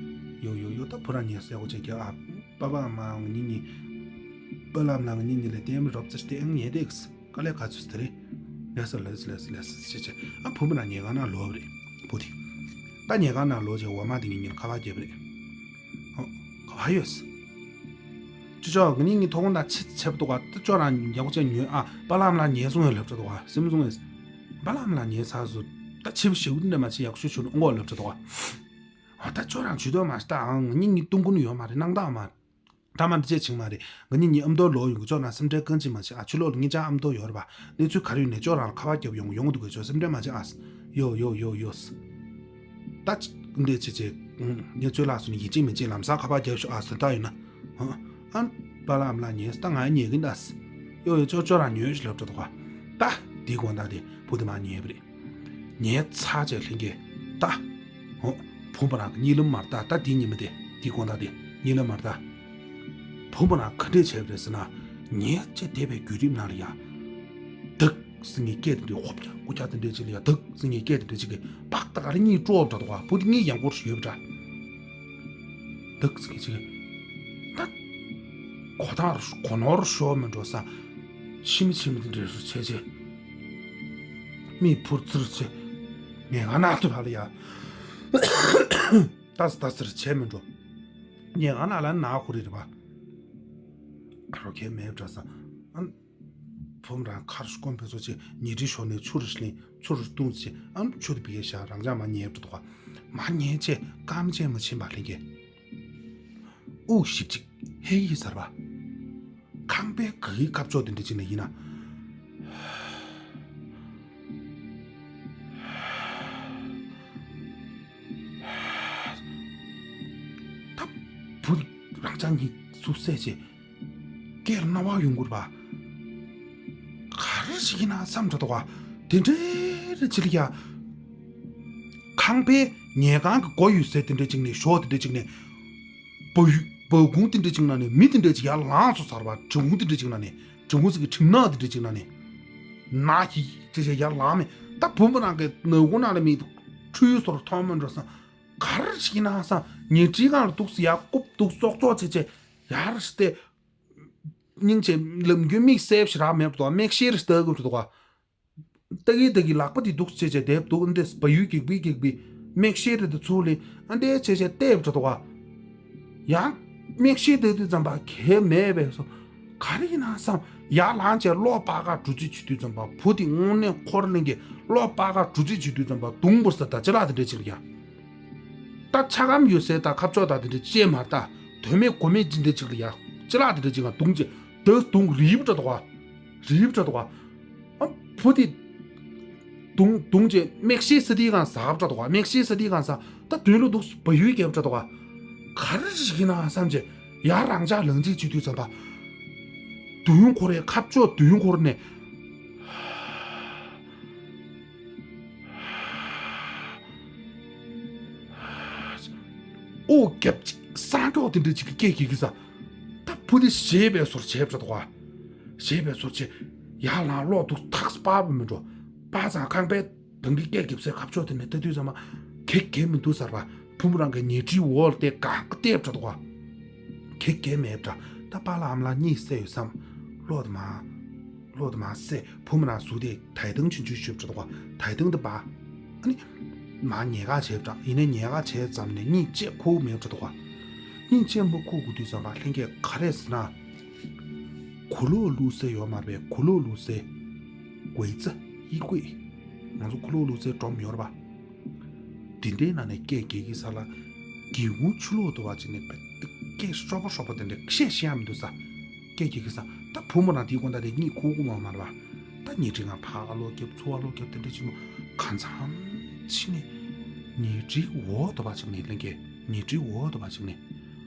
ཡོ་ཡོ་ཡོ་ད་བུ་རང་ཉེས་སུ་ཡག་པོ་བྱས་རྒྱབ་ཨ། པ་པ་མ་ང་གཉིས་གཉིས། པ་ལམ་ལ་ང་གཉིས་གཉིས་ལ་ལྟད་མོ་རོབ་ཙམ་ལྟས་ཨང་ཉེས་བསྡད་གི་སི། དཀའ་ལས་ཁག་ཚུད་དེ་རེད། ལས་སོ་ལས་སོ་ལས་སོ་ལས་སོ་ཞེས་བྱས་ཨ་བུ་མོ་ན་ཉལ་ཁང་ནང་ལོག་རེད། བུ་དེ། ད་ཉལ་ཁང་ནང་ལོག་བྱས་འོ་མ་དེ་ངེད་གཉིས་ལ་ཁ་པར་བརྒྱབ་རེད། ཨོ། ག་བ་ཡོད། ཅོ་ཅོ་ངེད་གཉིས་ཐོག་ཁོང་དང་ཆེ་ཆེ་བ་འདུག་ག་ད་ཅོ་རང་ཡག་པོ་བྱས་ཉོས་ཨ་པ་ལམ་ལ་ཉལ་སོང་ངས་ལབ་འགྲོ་འདུག་ག་སེམས་སོང་ངས། པ་ལམ་ལ་ཉལ་ཚར་སོ། ད་ཆེ་བ་ཞེ་པོ་འདྲ་མ་བྱས་ཡག་ཤོས་བྱུང་ཨོ་ལབ་འགྲོ་འདུག་ག་ཨ་ད་ཅོ་རང་ཇུས་གཏོགས་མ་ཤེས་ད་ཨང་ངེད་གཉིས་གཏོང་ཀུན་ཡོད་མ་རེད་སྣང་དག་མ་རེད། ད་མ་འདི་བྱས་ཆིང་མ་རེད། ང་གཉིས་གཉིས་ཨ་མདོ་ལོག་ཡོང་གི་ཅོག་ན་སེམས་ཁྲལ་གང་ཅི་མ་བྱེད་ཨ་ཕྱི་ལོགས་ལ་ངེད་ཅག་ཨ་མདོ་ཡོད་རེད་པ། གནས་ཚུལ་ག་རེ་ཡོད་ནས་ཅོག་རང་ལ་ཁ་པར་རྒྱབ་ཡོང་ཡོང་འདུག་གི་ཅོག་སེམས་ཁྲལ་མ་བྱེད་ཨ། ཡོ་ཡོ་ཡོ་ཡོ། ད་འདི་བྱེད་བྱེད། ངས་ཚོད་ལགས་སུ་ནི་ཡིན་གཅིག་མིན་གཅིག་ལམ་སང་ཁ་པར་རྒྱབ་ཤོག་ཨ་ཟེར་ད་ཡོད་ན། ཧ། ཨ། པཱ་ལགས་ཨ་མ་ལགས་ཉོས་ད་ང་ཉོས་ཀྱིན་ད། ཡོ་ཡོ་ཅོག་ཅོག་རང་ཉོས་ཞིག་ལབ་འགྲོ་འདུག་ག་ད་འདི་དགོང་དག་དེ་བུ་དེ་མ་ཉོས་པ་རེད། ཉལ་ཚར་བྱས་ལྷན་རྒྱས་ད། ཧོ། བུ་མོ་རང་གི་གཉིད་ལམ་མར་ལྟ། ད་འདི་ཉི་མ་དེ་འདི་དགོང་དག་དེ་གཉིད་ལམ་མར་ལྟ། བུ་མོ་རང་ག་འདྲས་བྱས་པ་རེད་ཟེར་ན། ཉལ་བྱས་བསྡད་པའི་བརྒྱུད་རིམ་ནང་ལ་ཡ། དག་ཟིན་གྱི་སྐད་དེ་འདྲས་ཧོབ་རྒྱག་ཀུ་རྒྱག་དེ་འདྲས་ཅིག་ལ་ཡ། དག་ཟིན་གྱི་སྐད་དེ་འདྲས་ཅིག་གིས་པག་ཏ་ག་རེ་གཉིད་དཀྲོག་འདྲ་འདུག་ག་བུ་དེ་གཉིད་ཡང་སྐོར་ཞིག་ཡོད་པ་འདྲ། དག་ཟིན་གྱི་ཅིག་གིས་ད། གོ་ཐང་གོ་ནོར་ཤོར་མི་འགྲོ་ས། ཕྱི་མི་ཕྱི་མི་དེ་འདྲས་སུ་བྱས་བྱས། མིག་ཕུར་ཚུར་བྱས། ངས་ང་ན་ཐུབ་ཧ་ལ་ཡ། ལྟ་ས་ལྟ་ས་རེ་བྱས་མི་འགྲོ། ངས་ང་ན་ལ་ན་ཁོ་རེ་རེད་པ། ཨ་རོ་ཁྱེད་མེད་འདྲ་ས། ཨ། བུམ་རང་ཁར་སྐོམ་པའི་ཚོ་ཆེ་ཉི་ཁྲི་ཤོར་ནས་ཆུ་རུ་ལེན་ཆུ་རུ་བཏུང་ཆེ་ཨམ་ཆུ་དུ་བི་གེ་ཤ་རང་ཅག་མ་ཉེས་འགྲོ་འདུག་ག་མ་ཉེས་ཆེ་སྐམ་ཆེ་མ་ཕྱིན་པ་ལྷན་རྒྱས། དབུགས་ཞིབ་ཅིག་ཧེ་ཡི་ཟར་བ། ཁང་པའི་ག་གི་ཁ་ཕྱོགས་དེ་འདྲ་ཅིག་ནས་ཡིན་ན། ད་བུ་རང་ཅག་གཉིས་སུ་བསད་ཆེ། སྐད་རྣ་བ་ཡོང་གི་རེད་པ། ག་རེ་ཞིག་ཡིན་ན་བསམ་འགྲོ་འདུག་ག་དེ་འདྲའི་རེ་ཅི་ལ་ཡ། ཁང་པའི་ཉལ་ཁང་གི་སྒོ་ཡོད་སའི་དེ་འདྲའི་ཅིག་ནས་ཞོག་དེ་འདྲའི་ཅིག་ནས། སྦ་ཡུལ་སྦ་ཁུང་དེ་འདྲའི་ཅིག་ནང་ནས་མི་དེ་འདྲའི་ཅིག་ཡར་ལངས་སོང་ཟེར་བ། གྲི་གུང་དེ་འདྲའི་ཅིག་ནང་ནས་གྲི་གུང་ཟེར་གི་གྲིབ་ནག་དེ་འདྲའི་ཅིག་ནང་ནས། ནག་གི་ཅི་བྱས་ཡར་ལངས་མེད། ད་བུ་མོ་རང་གི་ནག་ཁུང་ནང་ལ་མི་འཁྲུལ་སོར་མཐོང་མི་འགྲོ་བསམ། ག་རེ་ཞིག་ཡིན་ན་བསམ། ཉལ་ཁྲིའི་སྒང་ལ་འདུག་སེ་ཡར་རྐུབ་འདུག་སོག་སོག་བྱས་བྱས་ཡར་ཞིག་སྟེ། སྙིང་རྗེ་ལམ་རྒྱུན་དམིགས་བསལ་ཞིག་རག་མེད་འགྲོ་འདུག་ག་མིག་ཤེལ་རེ་ཞིག་ལྟ་དགོས་འགྲོ་འདུག་ག་ལྟ་གི་ལྟ་གི་ལག་པ་དེ་འདུག་སེ་བྱས་བྱས་བསྡད་འདུག་ཨ་འདྲས་སྦ་ཡུལ་གེག་པི་གེག་པི་མིག་ཤེལ་རེ་དེ་ཚུར་ལེན་ཨ་འདྲས་བྱས་བྱས་བལྟས་འགྲོ་འདུག་ག་ཡང་མིག་ཤེལ་དེ་དུས་ཙམ་པ་གས་མེད་པས་སོ། ག་རེ་ཡིན་ན་བསམ། ཡར་ལངས་བྱས་གློག་སྤར་ཁ་འགྲོ་རྩིས་བྱེད་དུས་ཙམ་པ་བུ་དེ་དངོས་གནས་འཁོར་ལེན་གྱི་གློག་སྤར་ཁ་འགྲོ་རྩིས་བྱེད་དུས་ཙམ་པ་བརྡུངས་པར་ས་ད་ཅི་ལག་དེ་འདྲས་ཅིག་ལ་ཡ། ད་ཆ་སྒམ་ཡོད་སའི་ད་ཁ་ཕྱོགས་ད་དེ་འདྲས་ཅེས་མར་ད་དོན་མེད་གོ་མེད་ཅི་འདྲས་ཅིག་ལ་ཡ། ཅི་ལག་དེ་འདྲས་ཅིག་ང་བརྡུངས་བྱས་ད་བརྡུངས་རིལ་བུ་འདྲ་འདུག་ག་རིལ་བུ་འདྲ་འདུག་ག་ཨ་བུ་དེ། དུང་དུང་ཅེ་མིག་ཤེལ་ས་དེའི་སྒང་ཟག་པ་འདྲ་འདུག་ག་མིག་ཤེལ་ས་དེའི་སྒང་ཟག་ད་དོན་ལུ་འདུག་སྦ་ཡུལ་རྒྱབ་འདྲ་འདུག་ག་ག་རེ་ཞིག་ཡིན་ན་བསམ་བྱས་ཡར་རང་ཅག་ལངས་རྩིས་བྱེད་དུས་ཙམ་པ། མདུན་འཁོར་རེ་ཁ་ཕྱོགས་མདུན་འཁོར་ནས། ཨོ་རྒྱབ་ཅིག་སང་སྐྱོག་དེ་འདྲ་ཅིག་གི་སྐད་གིས་གིས་ས། ད་བུ་དེ་ཞེད་པའི་སོར་བྱས་འདྲ་འདུག་ག་ཞེད་པའི་སོར་བྱས། ཡར་ལངས་གློག་འདུག་ཐག་སྤར་བ་མི་འགྲོ། སྤར་ཙང་ཁང་པའི་དང་གི་སྐད་རྒྱབ་སའི་ཁ་ཕྱོགས་དེ་ནས་ལྟ་དུས་ཙམ་པ། གེག་གེག་མི་འདུག་ཟེར་བ། བུ་མོ་རང་གི་ཉལ་ཁྲིའི་འོག་ལ་བལྟས་གང་ག་བལྟས་འདྲ་འདུག་ག་གེག་གེག་མེད་འདྲ། ད་པཱ་ལགས་ཨ་མ་ལགས་གཉིད་སད་ཡོད་བསམ། གློག་དེ་མར། གློག་དེ་མར་སད། བུ་མོ་རང་གཟུགས་དེ་ད་ཐང་ཆུང་ཆུང་ཞིག་འདྲ་འདུག་ག་ད་ཐང་དེ་སྦ། ཨ་ནི། མར་ཉལ་ཁ་བྱས་འདྲ། ཡིན་ནའི་ཉལ་ཁ་བྱས་ཙམ་ནས་གཉིད་ཅིག་ཁུག་མེད་འདྲ་འདུག་ག་གཉིད་ཅིག་མ་ཁུག་དགོས་དུས་ཙམ་པ་ལྷན་རྒྱས་ག་རེ་ཟེར་ན། གུ་ལུག་བླུག་སའི་ཡོད་མ་རེད་པས། གུ་ལུག་བླུག་སའི་གོས་རྩ་ཡི་གོས། ང་ཚོ་གུ་ལུག་བླུག་སའི་སྒྲོམ་ཡོད་རེད་པ། དེ་འདྲའི་ནང་ནས་སྐད་རྒྱག་གི་ས་ལ། སྒེའུ་ཁུང་ཕྱི་ལོགས་དུ་བ་ཅིག་ནས་སྐད་ཤོར་བ་ཤོར་བ་དེ་འདྲ་བཤད་ཤེས་ཡ་མི་འདུག་ས། སྐད་རྒྱག་གི་ས། ད་བུ་མོ་རང་དེའི་དགོང་དག་དེ་གཉིད་ཁུག་ཁུག་མ་མ་རེད་པ། ད་ཉལ་ཁྲིའི་སྒང་ཕར་ཨ་ལོག་རྒྱབ་ཚུར་ཨ་ལོག་རྒྱབ་དེ་འདྲ་ཅིག་མོ་གང་འཚམ་ཕྱིན་ནས། ཉལ་ཁྲིའི་འོག་དུ་བ་ཅིག་ནས་ལྷན་རྒྱས་ཉལ་ཁྲིའི་འོག་དུ་བ་ཅིག་ནས།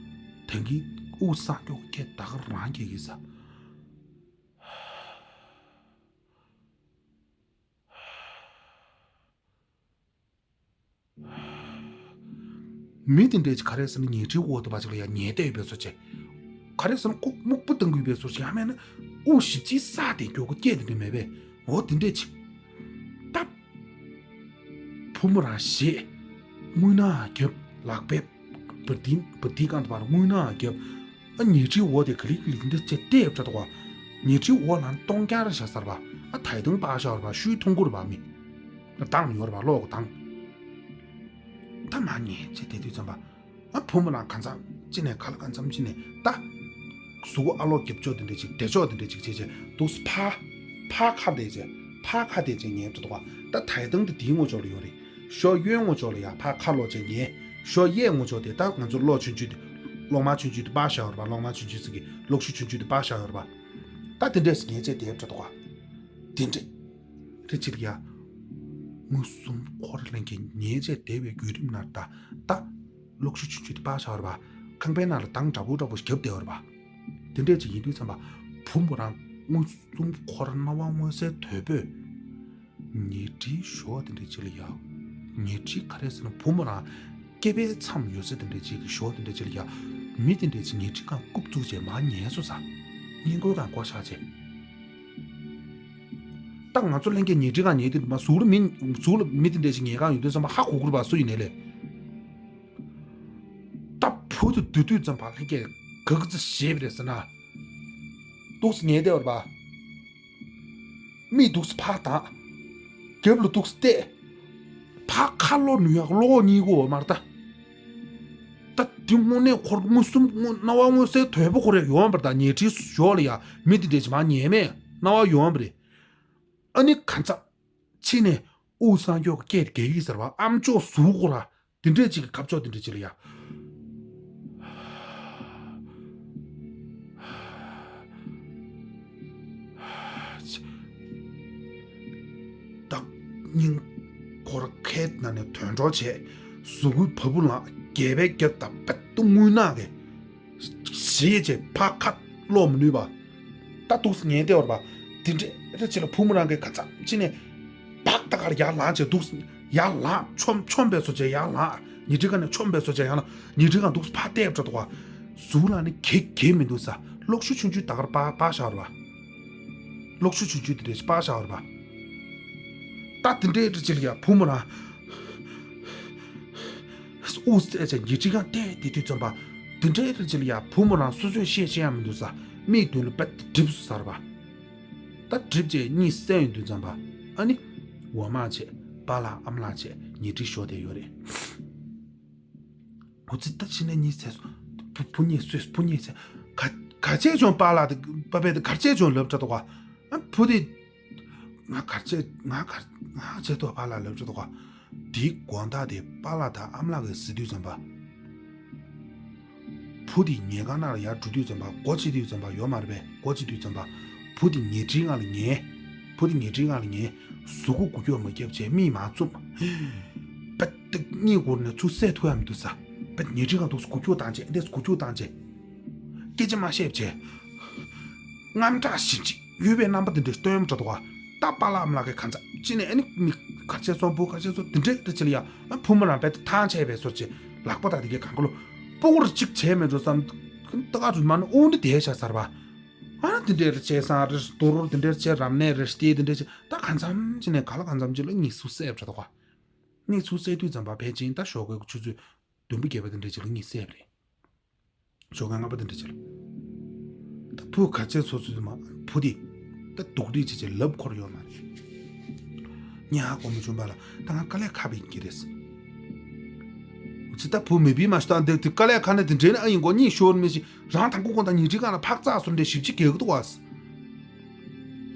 དེང་གི་དབུགས་སང་སྐྱོག་སྐད་ད་ག་རང་རྒྱག་གི་ས། མི་དེ་འདྲས་ཀྱི་ག་རེ་ཟེར་ན་ཉལ་ཁྲིའི་འོག་དུ་བ་ཅིག་ལ་ཡ་ཉལ་བསྡད་ཡོད་པའི་བཟོ་བྱས། ག་རེ་ཟེར་ན་ཁོ་སྨུག་པ་བཏང་གི་ཡོད་པའི་བཟོ་བྱས། ཡང་མིན་ན་དབུགས་ཞིབ་ཅིག་ས་དེ་མགྱོགས་པོ་སྐད་དེ་འདྲས་མེད་པས། འོ་དེ་འདྲས་ཅིག་ད། བུ་མོ་རང་ཞེད། རྔུལ་ནག་རྒྱབ་ལག་པས། བ་དིན་བ་དིན་གང་དུ་བར་རྔུལ་ནག་རྒྱབ། ཨ་ཉལ་ཁྲིའི་འོག་དེ་ག་ལེ་ག་ལེ་འདི་ཅེ་བལྟས་ཡོད་འདྲ་འདུག་ག་ཉལ་ཁྲིའི་འོག་ལ་སྟོང་རྐྱང་རེ་བཞག་ས་རེད་པ། ཨ་ད་ཐང་སྤར་བཞག་ཡོད་རེད་པ། ཤུལ་མཐོང་གི་རེད་པ། མི་དྭངས་ཡོད་རེད་པ། གློག་གི་དྭངས། ད་མར་ཉལ་བྱས་བསྡད་དུས་ཙམ་པ། ཨ་བུ་མོ་རང་གང་འཚམ་ཅི་ནས་ག་ལ་གང་འཚམ་ཅི་ནས་ད། གཟུགས་ཨ་ལོག་རྒྱབ་ཕྱོགས་དེ་འདྲ་ཅིག་བདེ་ཕྱོགས་དེ་འདྲ་ཅིག་བྱས་བྱས་འདུག་སེ་ཕར། ཕར་ཁ་བལྟས་བྱས་ཕར་ཁ་བལྟས་བྱས་ཉལ་འདྲ་འདུག་ག་ད་ད་ཐང་དེ་དེའི་ངོས་ཕྱོགས་ལ་ཡོད་རེད། ཞོ་གཡོན་ངོས་ཕྱོགས་ལ་ཡ་ཕར་ཁ་ལོག་བྱས་ཉལ། ཞོ་གཡས་ངོས་ཕྱོགས་དེ་ད་ང་ཚོ་གློག་ཆུང་ཆུང་དེ། གློག་དམར་ཆུང་ཆུང་དེ་སྤར་བཞག་ཡོད་རེད་པ། གློག་དམར་ཆུང་ཆུང་ཟེར་གི་གློག་ཤུགས་ཆུང་ཆུང་དེ་སྤར་བཞག་ཡོད་རེད་པ། ད་དེ་འདྲས་སུ་ཉལ་བྱས་བསྡད་འདྲ་འདུག་ག་དེ་འདྲས། རེ་ཅིག་ཡ། མངོན་སུམ་འཁོར་ལེན་གྱི་ཉལ་བྱས་བསྡད་པའི་བརྒྱུད་རིམ་ནང་ད། ད། གློག་ཤུགས་ཆུང་ཆུང་དེ་སྤར་བཞག་ཡོད་རེད་པ། ཁང་པའི་ནང་ལ་གདང་འདྲ་པོ་འདྲ་པོ་ཞིག་བརྒྱབ་བསྡད་ཡོད་རེད་པ། དེ་འདྲས་ཅིག་ཡིན་དུས་ཙམ་པ། བུ་མོ་རང་མངོན་སུམ་འཁོར་རྣ་བ་མངོན་གསལ་དོད་པོས། ཉལ་ཁྲིའི་ཞོ་དེ་འདྲ་ཅིག་ལ་ཡ། ཉལ་ཁྲི་ག་རེ་ཟེར་ན་བུ་མོ་རང་སྐེད་པའི་མཚམས་ཡོད་ས་དེ་འདྲ་ཅིག་གི་ཞོ་དེ་འདྲ་ཅིག་ལ་ཡ། མི་དེ་འདྲ་ཅིག་ཉལ་ཁྲི་སྒང་རྐུབ་བཙུགས་བྱས་མར་ཉལ་སོང་ས། སྔས་མགོའི་སྒང་མགོ་བཞག་བྱས། ད་ང་ཚོ་ལྷན་རྒྱས་ཉལ་ཁྲི་སྒང་ཉལ་དུས་མ་གཟུགས་ལ་མི་གཟུགས་ལ་མི་དེ་འདྲ་ཅིག་ཉལ་སྒང་ཡོད་དུས་ཙམ་པ་ཧ་གོ་གི་རེད་པ། སུ་ཡིན་ནའི་ལས། ད་བུ་དེ་སྡོད་དུས་ཙམ་པ་ལྷན་རྒྱས་ག་གི་ཙི་ཞེས་པ་རེད་ཟེར་ན། འདུག་སེ་ཉལ་བསྡད་པ་རེད་པ། མིག་འདུག་སེ་ཕར་ལྟ། རྒྱབ་ལ་འདུག་སེ་བལྟས། ཕར་ཁ་ལོག་ནུས་ཡག་གློག་གཉིས་ཀོ་མར་ལྟ། ད་དེ་དངོས་གནས་ཁོར་མངོན་སུམ་དངོས་རྣ་བ་མངོན་གསལ་དོད་པོ་ཁོ་རེ་ཡོང་བ་རེད། ད་ཉལ་ཁྲིའི་ཞོར་ལ་ཡ་མི་དེ་འདྲས་ཅིག་མར་ཉལ་མེད་རྣ་བ་ཡོང་བ་རེད། ཨ་ནི་གང་ཚ། ཕྱི་ནས་དབུས་གཙང་སྐྱོགས་ཀྱི་སྐད་དེ་ག་གི་ཟེར་བ། ཨ་མཆོག་གཟུགས་ཁོ་ར་དེ་འདྲས་ཅིག་གི་ཁ་ཕྱོགས་དེ་འདྲས་ཅིག་ལ་ཡ། བདག་སྙིང་ཁོར་ཁའི་ནང་ནས་དོན་གྲོགས་བྱས། གཟུགས་པོའི་བ་སྤུ་ལངས། སྒལ་པའི་རྒྱབ་དང་པད་ཏུ་རྔུལ་ནག་གི། ཞེས་བྱས་ཕར་ཁ་ལོག་མི་ནུས་པ། ད་འདུག་སེ་ཉལ་བསྡད་པ་རེད་པ། དེ་འདྲས་རེ་ཅིག་ལ་བུ་མོ་རང་གིས་ག་ཚ་ཕྱི་ནས་ཕག་ཏག་གར་ཡར་ལངས་བྱས་འདུག་སེ་ཡར་ལངས། མཆོང་མཆོང་བས་སོ་བྱས་ཡར་ལངས། ཉལ་ཁྲི་སྒང་ནས་མཆོང་བས་སོ་བྱས་ཡར་ལངས། ཉལ་ཁྲི་སྒང་འདུག་སེ་ཕར་བལྟས་པ་འདྲ་འདུག་ག་གཟུགས་ལ་ནི་གེགས་གེགས་མི་འདུག་ས། གློག་ཞུ་ཆུང་ཆུང་ད་གར་སྤར་སྤར་བཞག་རེད་པ། གློག་ཞུ་ཆུང་ཆུང་དེ་འདྲས་སྤར་བཞག་རེད་པ། ད་དེ་འདྲས་རེ་ཅིག་ལ་ཡ་བུ་མོ་རང་དབུགས་བསལ་བྱས་ཉལ་ཁྲི་སྒང་བལྟས་བསྡད་དུས་ཙམ་པ། དེ་འདྲས་རེ་ཅིག་ལ་ཡ་བུ་མོ་རང་སོ་སོས་བཤད་ཤེས་ཡ་མི་འདུག་ས། མིག་མདུན་ལ་པད་འགྲིབ་སོང་ས་རེད་པ། ད་འགྲིབ་བྱས་གཉིད་སད་ཡོང་དུས་ཙམ་པ། ཨ་ནི་འོ་མ་བྱས་པཱ་ལགས་ཨ་མ་ལགས་བྱས་ཉལ་ཁྲིའི་ཞོར་དེ་ཡོད་རེད། འོ་ཙི་ད་ཕྱི་ནས་གཉིད་སད་སོང་། བུ་བུ་གཉིད་སད་སོང་། བུ་གཉིད་སད། ག་ག་བྱས་བྱུང་པཱ་ལགས་དེ་པཱ་ཕས་དེ་ག་བྱས་བྱུང་ལབ་འདྲ་འདུག་ག་ཨ་བུ་དེ། ང་ག་བྱས་ང་ག་ང་བྱས་འདུག་པཱ་ལགས་ལབ་འདྲ་འདུག་ག་དེའི་དགོང་དག་དེ་པཱ་ལགས་དང་ཨ་མ་ལགས་ཀྱིས་གཟིགས་དུས་ཙམ་པ། བུ་དེ་ཉལ་ཁང་ནང་ལ་ཡར་འགྲོ་དུས་ཙམ་པ། སྒོ་ཕྱེ་དུས་ཙམ་པ་ཡོད་མ་རེད་པས། སྒོ་ཕྱེ་དུས་ཙམ་པ། བུ་དེ་ཉལ་ཁྲིའི་སྒང་ལ་ཉལ། བུ་དེ་ཉལ་ཁྲིའི་སྒང་ལ་ཉལ། གཟུགས་པོ་འགུལ་སྐྱོད་མ་བརྒྱབ་བྱས་མིག་མར་བཙུམ། པད་ཏིག་གཉིད་ཁུག་ནས་ཚུར་སད་ཐུབ་ཡ་མི་འདུག་ས། པད་ཉལ་ཁྲིའི་སྒང་འདུག་སེ་འགུལ་སྐྱོད་བཏང་བྱས། འདི་འདྲས་འགུལ་སྐྱོད་བཏང་བྱས། སྐད་ཆ་མ་བཤད་བྱས། དངངས་སྐྲག་ཞིབ་ཅིག་གཡོ་བའི་རྣམ་པ་དེ་འདྲ་སྟོན་འདྲ་འདུག་ག་ད་པཱ་ལགས་ཨ་མ་ལགས་ཀྱིས་གང་ཚ་ཕྱི་ནས་ཨ་ནི་མི་ག་བྱས་སོང་། བུ་ག་བྱས་སོང་། དེ་འདྲས་རེ་ཅིག་ལ་ཡ། ཨ་བུ་མོ་རང་དཔེ་ཐང་ཆད་པའི་བཟོ་བྱས་ལག་པ་དང་དེ་གའི་གང་ག་ལོ་སྤུ་གུར་གཅིག་བྱས་མེད་འགྲོ་བསམ། ད་ག་རུ་མ་ནི་དབུགས་འདི་བསྡད་བཞག་ས་རེད་པ། ཨ་ནི་དེ་འདྲས་རེ་བྱས་སང་རེ་དུར་དེ་འདྲས་བྱས། རབ་གནས་རེ་སྟེ་དེ་འདྲས་བྱས། ད་གང་འཚམ་ཅིག་ནས་ག་ལ་གང་འཚམ་ཅིག་ལ་གཉིད་ཚུར་སད་འདྲ་འདུག་ག་གཉིད་ཚུར་སད་དུས་ཙམ་པ་ཕལ་ཆེར་ད་ཞོགས་ཀའི་ཆུ་ཚོད་བདུན་པ་བརྒྱད་པ་དེ་འདྲས་ཅིག་ལ་གཉིད་སད་པ་རེད། ཞོགས་ཀ་ལྔ་པ་དེ་འདྲ་ཅིག་ལ། ད་བུ་ག་ཚད་ཚོ་ཚོ་དུ་མ་བུ་དེ་ད་སྡུག་རུས་བྱེད་བྱེད་ལབ་འཁོར་ཡོད་མ་རེད། ངས་ཧ་གོ་མ་བྱུང་པ་ལ། ད་ང་དཀའ་ལས་ཁག་པ་ཡིན་གྱི་རེད། ཚེ་ད་བུ་མེད་པའི་མ་ཤི་ད་འདི་དཀའ་ལས་ཁག་ནས་དེ་འདྲའི་ན་ཨ་ཡིན་གོ་གཉིད་ཤོར་མི་ཤི་རང་དང་ཀུ་ཀོ་དང་ཉིན་ཁྲི་གང་ལ་ཕག་ཚག་སོ་འདྲའི་ཞིབ་ཅིག་གེགས་འདུག་བ།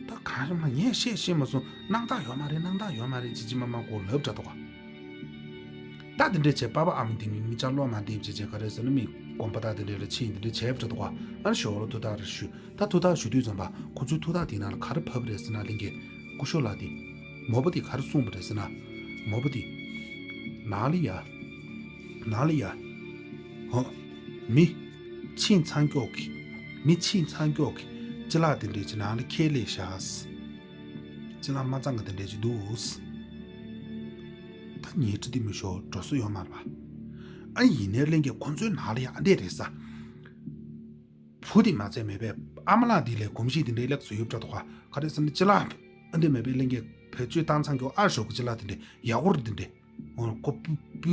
ད་གང་རེད་མ་ངས་བཤད་ཤེས་མ་སོང་། སྣང་དག་ཡོད་མ་རེད། སྣང་དག་ཡོད་མ་རེད། ཅི་ཅི་མ་མ་གོ་ལབ་འདྲ་འདུག་ག་ད་དེ་འདྲས་བྱས་པ་པ་ཨ་མ་དེ་མི་མི་ཅག་བློ་མ་བདེ་བྱས་བྱས་ག་རེ་ཟེར་ན་མི་དགོན་པ་དག་དེ་འདྲས་ལ་ཕྱིན་དེ་འདྲས་བྱས་འདྲ་འདུག་ག་ཨ་ནི་ཞོགས་ལ་ཐུགས་ཐག་རེ་ཞུ། ད་ཐུགས་ཐག་ཞུ་དུས་ཙམ་པ་ཁོ་ཚོའི་ཐུགས་ཐག་དེ་ནང་ལ་ག་རེ་བབས་རེད་ཟེར་ན་ལྷན་རྒྱས་སྐུ་ཞབས་ལགས་དེ་མོ་པ་དེ་ག་རེ་གསུངས་པ་རེད་ཟེར་ན། མོ་པ་དེ་ནང་ལ་ཡ་ནང་ལ་ཡ་ཧོ་མི་ཕྱིན་ཚང་ཀྱོག་གི་མི་ཕྱིན་ཚང་ཀྱོག་གི་ཅི་ལགས་དེ་འདྲས་ཅིག་ནང་ལ་ཁས་ལེན་བཞག་ཅི་ལ་མ་གཙང་གི་དེ་འདྲས་ཅིག་འདུག་ད་ཉལ་ཁྲི་དེ་མི་ཤོར་འགྲོ་ས་ཡོད་མ་རེད་པ། ཨ་ཡིན་ནའི་ལྷན་རྒྱས་ཁོ་ཚོའི་ནང་ལ་ཡ་ཨ་འདྲས་རེད་ས། བུ་དེ་མ་ཚད་མེད་པས་ཨ་མ་ལགས་དེ་ལས་གོམས་གཤིས་དེ་འདྲའི་ལེགས་སུ་ཡོད་འདྲ་འདུག་ག་ག་རེ་ཟེར་ན་ཅི་ལ་ཨ་འདྲས་མེད་པའི་ལྷན་རྒྱས་བེད་སྤྱོད་བཏང་ཚང་གི་ཨ་ཞོག་གི་ཅི་ལ་དེ་འདྲས་ཡག་པོ་རེད་དེ་འདྲས། འོ་ཁོ་སྤུ་སྤུ་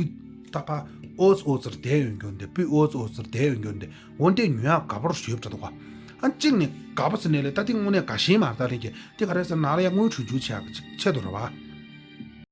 ད་པ་ཨོ་ཙི་ཨོ་ཙིར་བསྡད་ཡོང་རྒྱུ་འདི་སྤུ་ཨོ་ཙི་ཨོ་ཙིར་བསྡད་ཡོང་རྒྱུ་འདི་འོ་འདི་ཉོ་ཡག་དགའ་པོར་ཞོབ་འདྲ་འདུག་ག་ཨ་གཅིག་ནས་དགའ་པོ་ཟེར་ནས་ལས་ད་འདི་དངོས་གནས་དགའ་ཞེན་མ་རེད། ད་ལྷན་རྒྱས་འདི་ག་རེ་ཟེར་ན་ལ་ཡ་དངུལ་གྲོན་ཆུང་ཆེ་ཡག་ཆེད་དུ་རེད་བ།